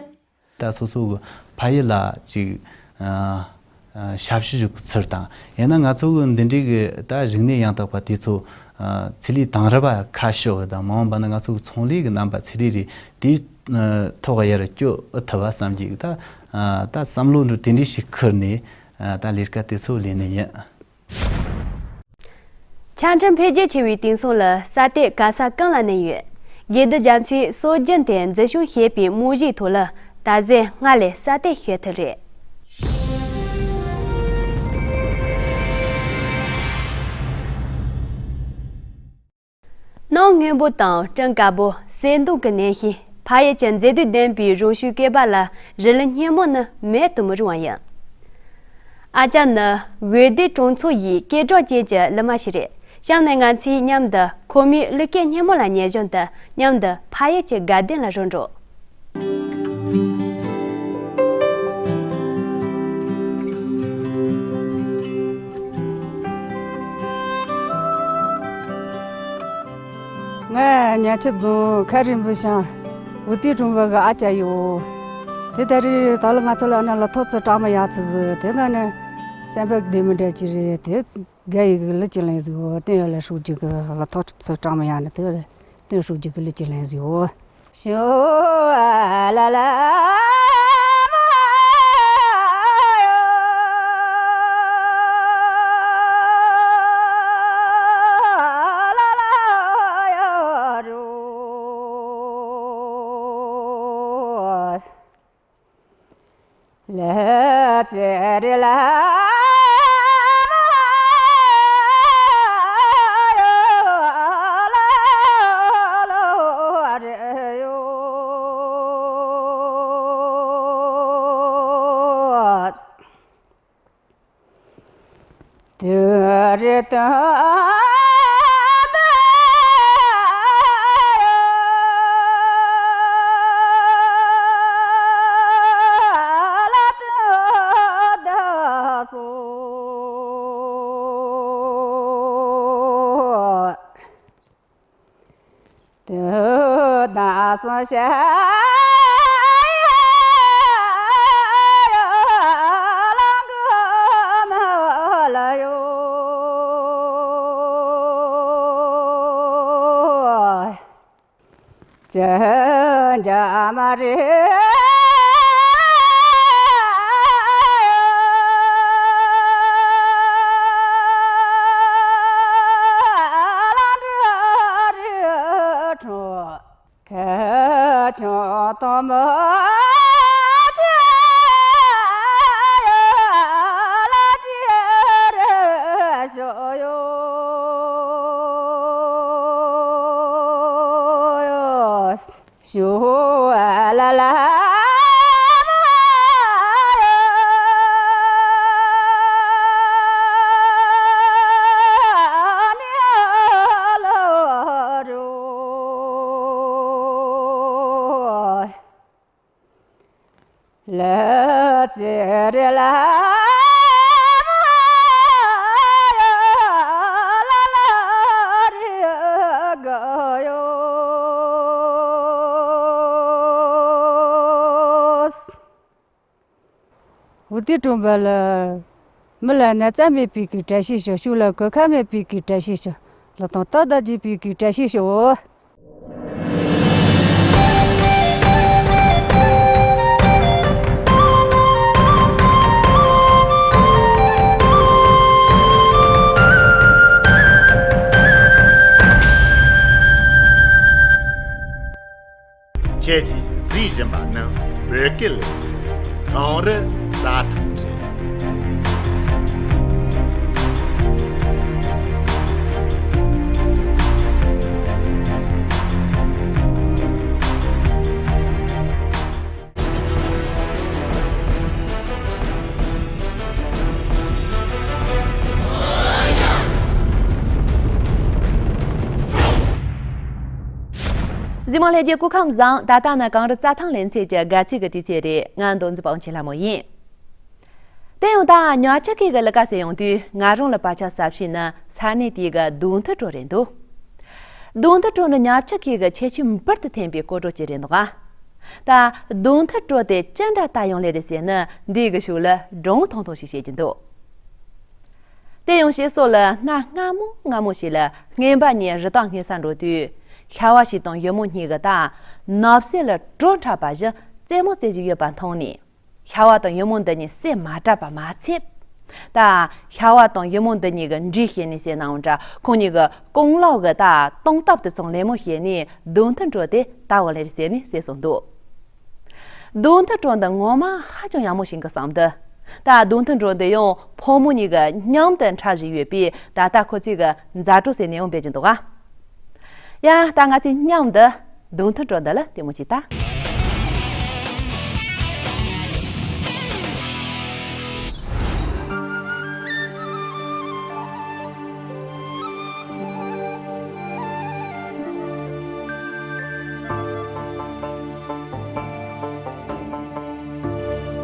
ད་སོ་སོ་གི་ཕ་ཡུལ་ལ་ཅིག་ཨ། ཨ། ཞབས་ཞུ་ཞུ་གི་ཚུལ་དང་། ཡང་ན་ང་ཚོ་གི་འདི་འདྲའི་གི་ད་རིག་གནས་ཡང་དག་པ་དེ་ཚོ། ཨ། ཚེ་ལས་དང་རབས་པ་ཁ་ཕྱོགས་གི་དང་། མ་འོངས་པ་ན་ང་ཚོ་གི་ཚོང་ལས་གི་རྣམ་པ་ཚེ་རིང་རེད། དེའི་ཐོག་ཡར་སྐྱོད་ཨེ་ཐུབ་པ་བསམ་གྱི་གི་ད། ཨ། ད་བསམ་བློ་འདྲ་དེ་འདྲ་ཞིག་ཁུར་ནས། ཨ། ད་ལས་ཀ་དེ་ཚོ་ལས་ནི་ཡིན། ཆ་འཕྲིན་འཕེལ་རྒྱས་ཆེ་བའི་དེང་སང་ལ་ས་དེབ་ག་ས་གང་ལ་གནས་ཡོད། དགེ་ལྡན་རྒྱ་མཚོས་སྲོལ་རྒྱུན་དེ་འཛིན་སྐྱོང་བྱེད་པའི་རྨང་གཞིའི་ཐོག་ལ་ད་གཟོད་སྔར་ལས་ས་དེབ་ཤོད་ཐུབ་རེད། གནམ་སྔོན་པོ་དང་སྤྲིན་དཀར་པོ། གསལ་མདོག་གི་ནས་ཤིང་། ཕ་ཡུལ་གྱི་མཛེས་སྡུག་ལྡན་པའི་རང་བྱུང་བཀོད་པ་ལ་རི་ལི་སྙན་མོ་ནི་མེད་དུ་མི་རུང་བ་ཡིན། ཨ་ཅག་ནི་དགོན་སྡེ་གྲོང་ཚོ་ཡི་སྐྱེས་གྲོགས་ཅན་གྱི་གླུ་མ་ཞིག་རེད། གཤམ་ནས་ང་ཚོས་མཉམ་དུ་ཁོ་མོའི་གླུ་སྐད་སྙན་མོ་ལ་ཉན་བཞིན་དུ་མཉམ་དུ་ཕ་ཡུལ་གྱི་དགའ་ལྡན་ལ་རོལ་འགྲོ། ང་ཉ་ཆུ་རྫོང་ཁ་རི་འབུ་ཤང་འུ་ཏི་གྲོང་པ་གི་ཨ་ཅག་ཡོད། དེ་ད་རེས་ད་ལོ་ང་ཚོ་ལ་ཨ་ན་ལོ་ཐོག་ཚོ་གྲངས་མ་ཡག་ཚོ་ཟིག་དེ་ང་ནི་སེམས་པ་བདེ་མི་འདྲ་ཅིག་རེད། དེ་རྒན་ཡི་གི་གླུ་ཅིག་ལེན་ཟིག་འོ། བསྟན་ཡར་ལ་ཧྲུའུ་ཅི་གི་ལོ་ཐོག་ཚོ་གྲངས་མ་ཡག་ནི་དེ་བསྟན་ཧྲུའུ་ཅི་གི་གླུ་ཅིག་ལེན་ཟིག་འོ། ཞོ་ཨ་ལ་ལ་མ་ཡོ། ལ་ལ་ཡོ་རུ། ལ་ཙེ་རེ་ལ་མ་ཡོ། ལ་ལ་རེ་ཡོ། དུ་རེ་དུ་ དེ་དྲུང་པ་ལ། མི་ལ་ན་ཚ་མེད་པའི་གི་བཀྲ་ཤིས་ཤོག་ཕྱུགས་ལ་གོད་ཁ་མེད་པའི་གི་བཀྲ་ཤིས་ཤོག་ལག་སྟོང་སྟབས་བདེ་བྱེད་པའི་གི་བཀྲ་ཤིས་ཤོག་ཁྱེད་ཀྱིས་གཟིགས་བཞིན་པ་ནི་བོད་སྐད་ལས་ཁང་གངས་རི་རྩྭ་ཐང་རེད། གཟིགས་མོ་ལྷན་རྒྱས་སྐུ་ཁམས་བཟང་། ད་ལྟ་ནི་གངས་རི་རྩྭ་ཐང་ལེ་ཚན་གྱི་དགའ་ཚལ་གྱི་དུས་ཚོད་རེད། ང་མདོ་འཛིན་པ་དབང་ཆེན་ལྷ་མོ་ཡིན། དེ་ཡང་ད་ཉ་ཆ་ཁའི་གི་ལི་ཀ་ཟེར་ཡོང་དུས་ང་རང་ལ་བག་ཆགས་ཟབ་ཤོས་ནི་ས་གནས་དེའི་གི་རྡུང་ཐུ་གྲོ་རེད་འདུག་རྡུང་ཐུ་གྲོ་ནི་ཉ་ཆ་ཁའི་གི་ཁྱད་ཆོས་འབུར་དུ་ཐོན་པའི་སྐོར་བྲོ་ཅིག་རེད་འདུག་ཨ། ད་རྡུང་ཐུ་གྲོ་དེ་ཅི་འདྲ་ལྟ་ཡོང་ལེ་རེད་ཟེར་ན་འདིའི་གི་ཤུགས་ལ་སྒྲུང་ཐུང་ཐུང་ཞིག་བཤད་ཀྱི་འདུག་དེ་ཡང་བཤད་སྲོལ་ལ་གནའ་སྔ་མོ་སྔ་མོ་ཞིག་ལ་རྔན་པ་གཉིས་རི་དྭགས་རྔན་ས་འགྲོ་དུས་ཤ་བ་ཞིག་དང་ཡུ་མོ་གཉིས་ཀྱིས་ད་ནགས་གསེབ་ལ་གྲོ་འཁྲབ་པ་བཞིན་རྩེད་མོ་རྩེ་བཞིན་ཡོད་པ་མཐོང་ནས། ཤ་བ་དང་ཡུ་མོ་འདི་གཉིས་སེམས་མ་དྲག་པ་མ་ཚད། ད་ཤ་བ་དང་ཡུ་མོ་འདི་གཉིས་ཀྱི་འགྲས་བཤད་ནས་ཟེར་ནའང་འདྲ། ཁོང་གཉིས་ཀྱི་རྐང་ལག་གི་ད་སྟངས་སྟབས་དེ་ཚང་ལད་མོ་བྱས་ནས་རྡུང་ཐུ་གྲོ་དེ་ལྟ་བ་ལེ་རེད་ཟེར་ནས་ཟེར་སོང་འདུག་རྡུང་ཐུ་གྲོ་འདི་ངོ་མ་ཧ་ཅང་ཡག་མོ་ཞིག་གི་བསམ་འདུག་ད་རྡུང་ཐུ་གྲོ་འདི་ཡང་ཕོ་མོ་གཉིས་ཀྱི་མཉམ་དུ་འཁྲབ་བཞིན་ཡོད་པས་ད་ལྟ་ཁོ་ཚོས་ཀྱི་མཛའ་གྲོགས་ཟེར་ནས་ཡང་འབོད་ཀྱི་འདུག་ག་ཡ་ད་ང་ཚོས་མཉམ་དུ་རྡུང་ཐུ་གྲོ་འདི་ལ་ལྟད་མོ་བྱེད་ད།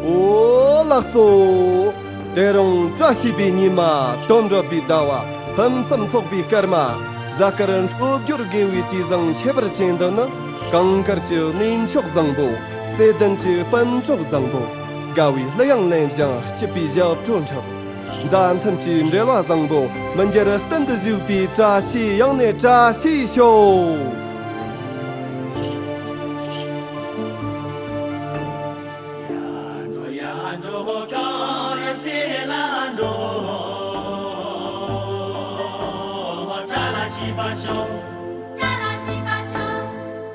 འོ་ལགས་སོ། དེ་རིང་བཀྲ་ཤིས་པའི་ཉི་མ། དོན་འགྲུབ་པའི་ཟླ་བ། ཕུན་སུམ་ཚོགས་པའི་སྐར་མ། གཟའ་སྐར་འཕྲོད་སྦྱོར་དགེ་བའི་དུས་བཟང་ཁྱད་པར་ཅན་འདི་ནི། གངས་དཀར་གྱི་གནས་མཆོག་བཟང་པོ། བརྩེ་ལྡན་གྱི་སྤུན་མཆོག་བཟང་པོ། དགའ་བའི་གླུ་དབྱངས་ལེན་ཞིང་སྐྱིད་པའི་ཞབས་བྲོ་འཁྲབ། མཛའ་མཐུན་གྱི་འབྲེལ་བ་བཟང་པོ་མི་འགྱུར་གཏན་དུ་བཞུགས་པའི་བཀྲ་ཤིས་ཡང་ནས་བཀྲ་ཤིས་ཤོག་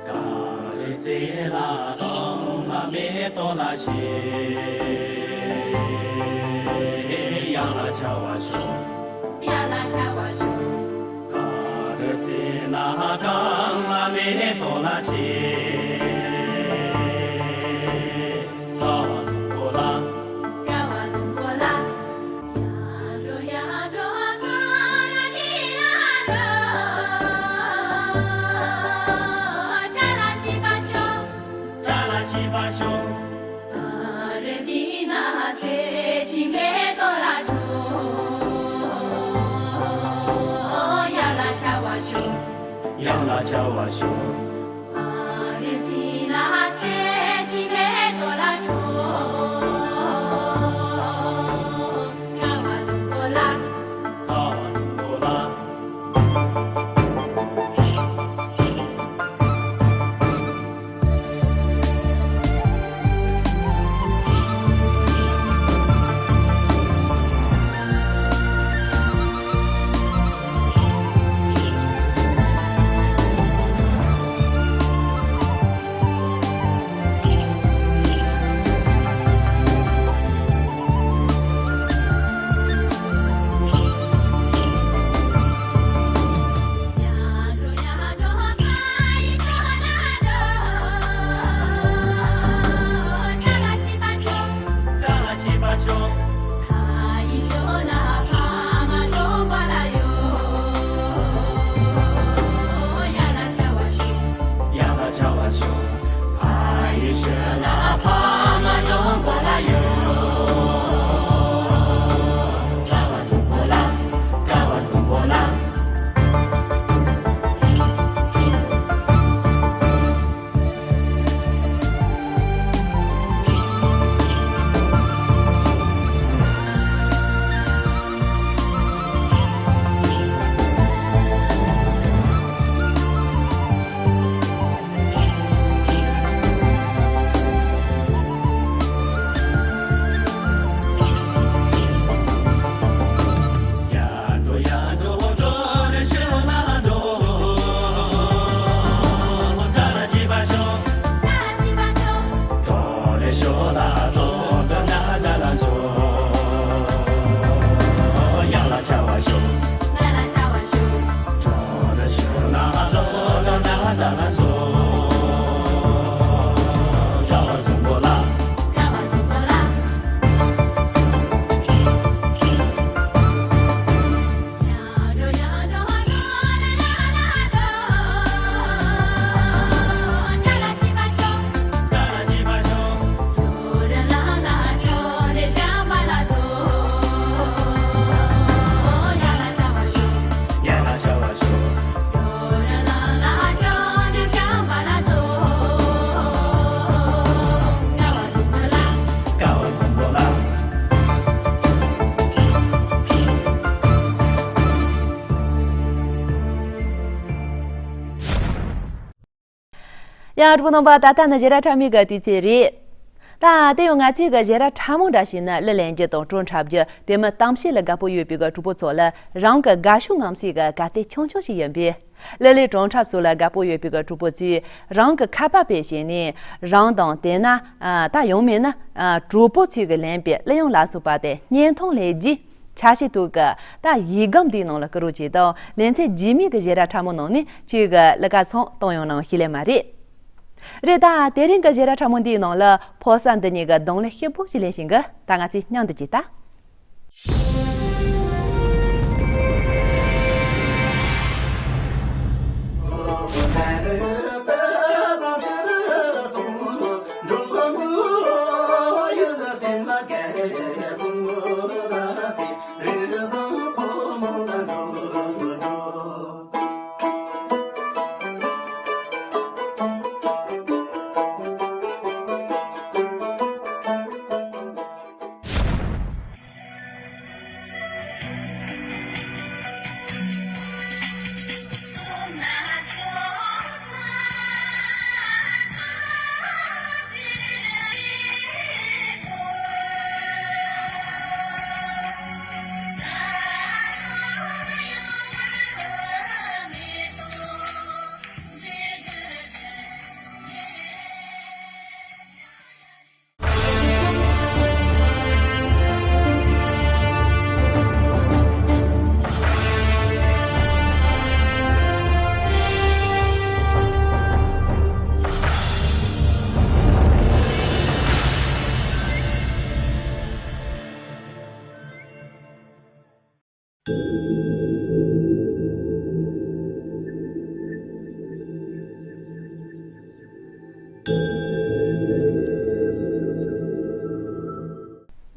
གངས་རི་རྩེ་ལ་གངས་ལ་མེ་ཏོག་ལ་ཞེས། ཡར་ལ་ཆར་པ་ཤོག་ཡར་ལ་ཆར་པ་ཤོག་གངས་རི་རྩེ་ལ་གངས་ལ་མེ་ཏོག་ལ་ཞེས། ཡར་ལ་ཆར་པ་ཤོག་ཡང་གྲོགས་པོ་རྣམ་པ། ད་ལྟ་ནི་ཞལ་རས་ཕྲ་མོའི་གི་དུས་ཚོད་རེད། ད་དེ་ཡང་ང་ཚོའི་གི་ཞལ་རས་ཕྲ་མོ་འདྲ་ཞིག་ནི་གླུ་ལེན་རྒྱུ་དང་བྲོ་འཁྲབ་རྒྱུ། དེ་མིན་གཏམ་བཤད་ལ་དགའ་པོ་ཡོད་པའི་གི་གྲོགས་པོ་ཚོ་ལ་རང་གི་དགའ་ཤོས་ངམ་སའི་གི་གར་སྟེགས་ཆུང་ཆུང་ཞིག་ཡིན་པས། གླུ་ལེན་བྲོ་འཁྲབ་སོགས་ལ་དགའ་པོ་ཡོད་པའི་གི་གྲོགས་པོ་ཚོས་རང་གི་ཁ་པར་བེད་སྤྱད་ནས་རང་དང་། དེ་ན་ད་ཡང་མིན་ན་གྲོགས་པོ་ཚོས་གི་ལེན་པའི་གླུ་དབྱངས་ལ་སོགས་པ་དེ་བརྙན་ཐུང་ལས་རྗེས། ཆ་ཤས་ཐོག་གི་ད་ཡིག་སྒམ་འདིའི་ནང་ལ་བསྐུར་རོགས་བྱེད་དང་། ལེ་ཚན་རྗེས་མའི་གི་ཞལ་རས་ཕྲ་མོ་ནང་ནས་ཁྱོད་ཀྱི་གླུ་གར་ཚོང་གཏོང་ཡོང་ནང་ཞིག་ལས་མ་རེད། རེད། ད་དེ་རིང་གི་ཞལ་རས་ཕྲ་མོ་འདིའི་ནང་ལ་ཕོ་གསར་འདི་གཉིས་ཀྱི་གདོང་ལེན་སྐྱིད་པོ་ཞིག་ལེན་བཞིན་གི། ད་ང་ཚོས་མཉམ་དུ་བྱེད་ད།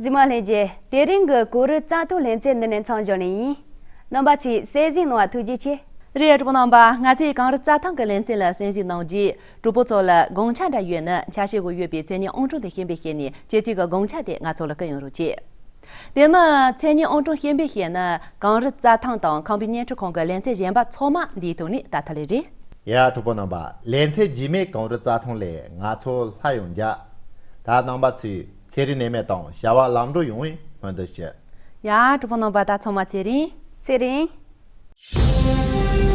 རྫུན་མ་ལྷན་རྒྱས། དེ་རིང་གི་གངས་རི་རྩྭ་ཐང་ལེ་ཚན་འདི་ནས་མཚམས་འཇོག་ནི་ཡིན། རྣམ་པ་ཚོས་གསན་གཟིགས་གནང་བར་ཐུགས་རྗེ་ཆེ། རེད། གྲོགས་པོ་རྣམ་པ། ང་ཚོས་གངས་རི་རྩྭ་ཐང་གི་ལེ་ཚན་ལ་གསན་གཟིགས་གནང་རྗེས། གྲོགས་པོ་ཚོ་ལ་དགོངས་འཆར་འདྲ་ཡོད་ན་ཆ་ཤས་ཤིག་ཡོད་པའི་མཚན་ཉིད་ཨང་གྲངས་དེ་ཤེས་པའི་ཤེས་ནས། ཁྱེད་ཚོས་ཀྱི་དགོངས་འཆར་དེ་ང་ཚོ་ལ་བསྐུར་ཡོང་རོགས་གྱིས། དེ་མིན་མཚན་ཉིད་ཨང་གྲངས་ཤེས་པའི་ཤེས་ན་གངས་རི་རྩྭ་ཐང་དང་ཁམས་པའི་བརྙན་འཕྲིན་ཁང་གི་ལེ་ཚན་གཞན་པ་ཚང་མ་འདིའི་ཐོག་ནས་ལྟ་ཐུབ་ལེ་རེད། ཡ། གྲོགས་པོ་རྣམ་པ། ལེ་ཚན་རྗེས་མའི་གངས་རི་རྩྭ་ཐང་ལས་ང་ཚོ་སླར་ཡང་མཇལ། ད་རྣམ་པ་ཚོས་ཚེ་རིང་ནད་མེད་དང་བྱ་བ་ལམ་འགྲོ་ཡོང་བའི་སྨོན་འདུན་ཞུ། ཡ། གྲོགས་པོ་རྣམ་པ། ད་ཚང་མ་ཚེ་རིང་། ཚེ་རིང་།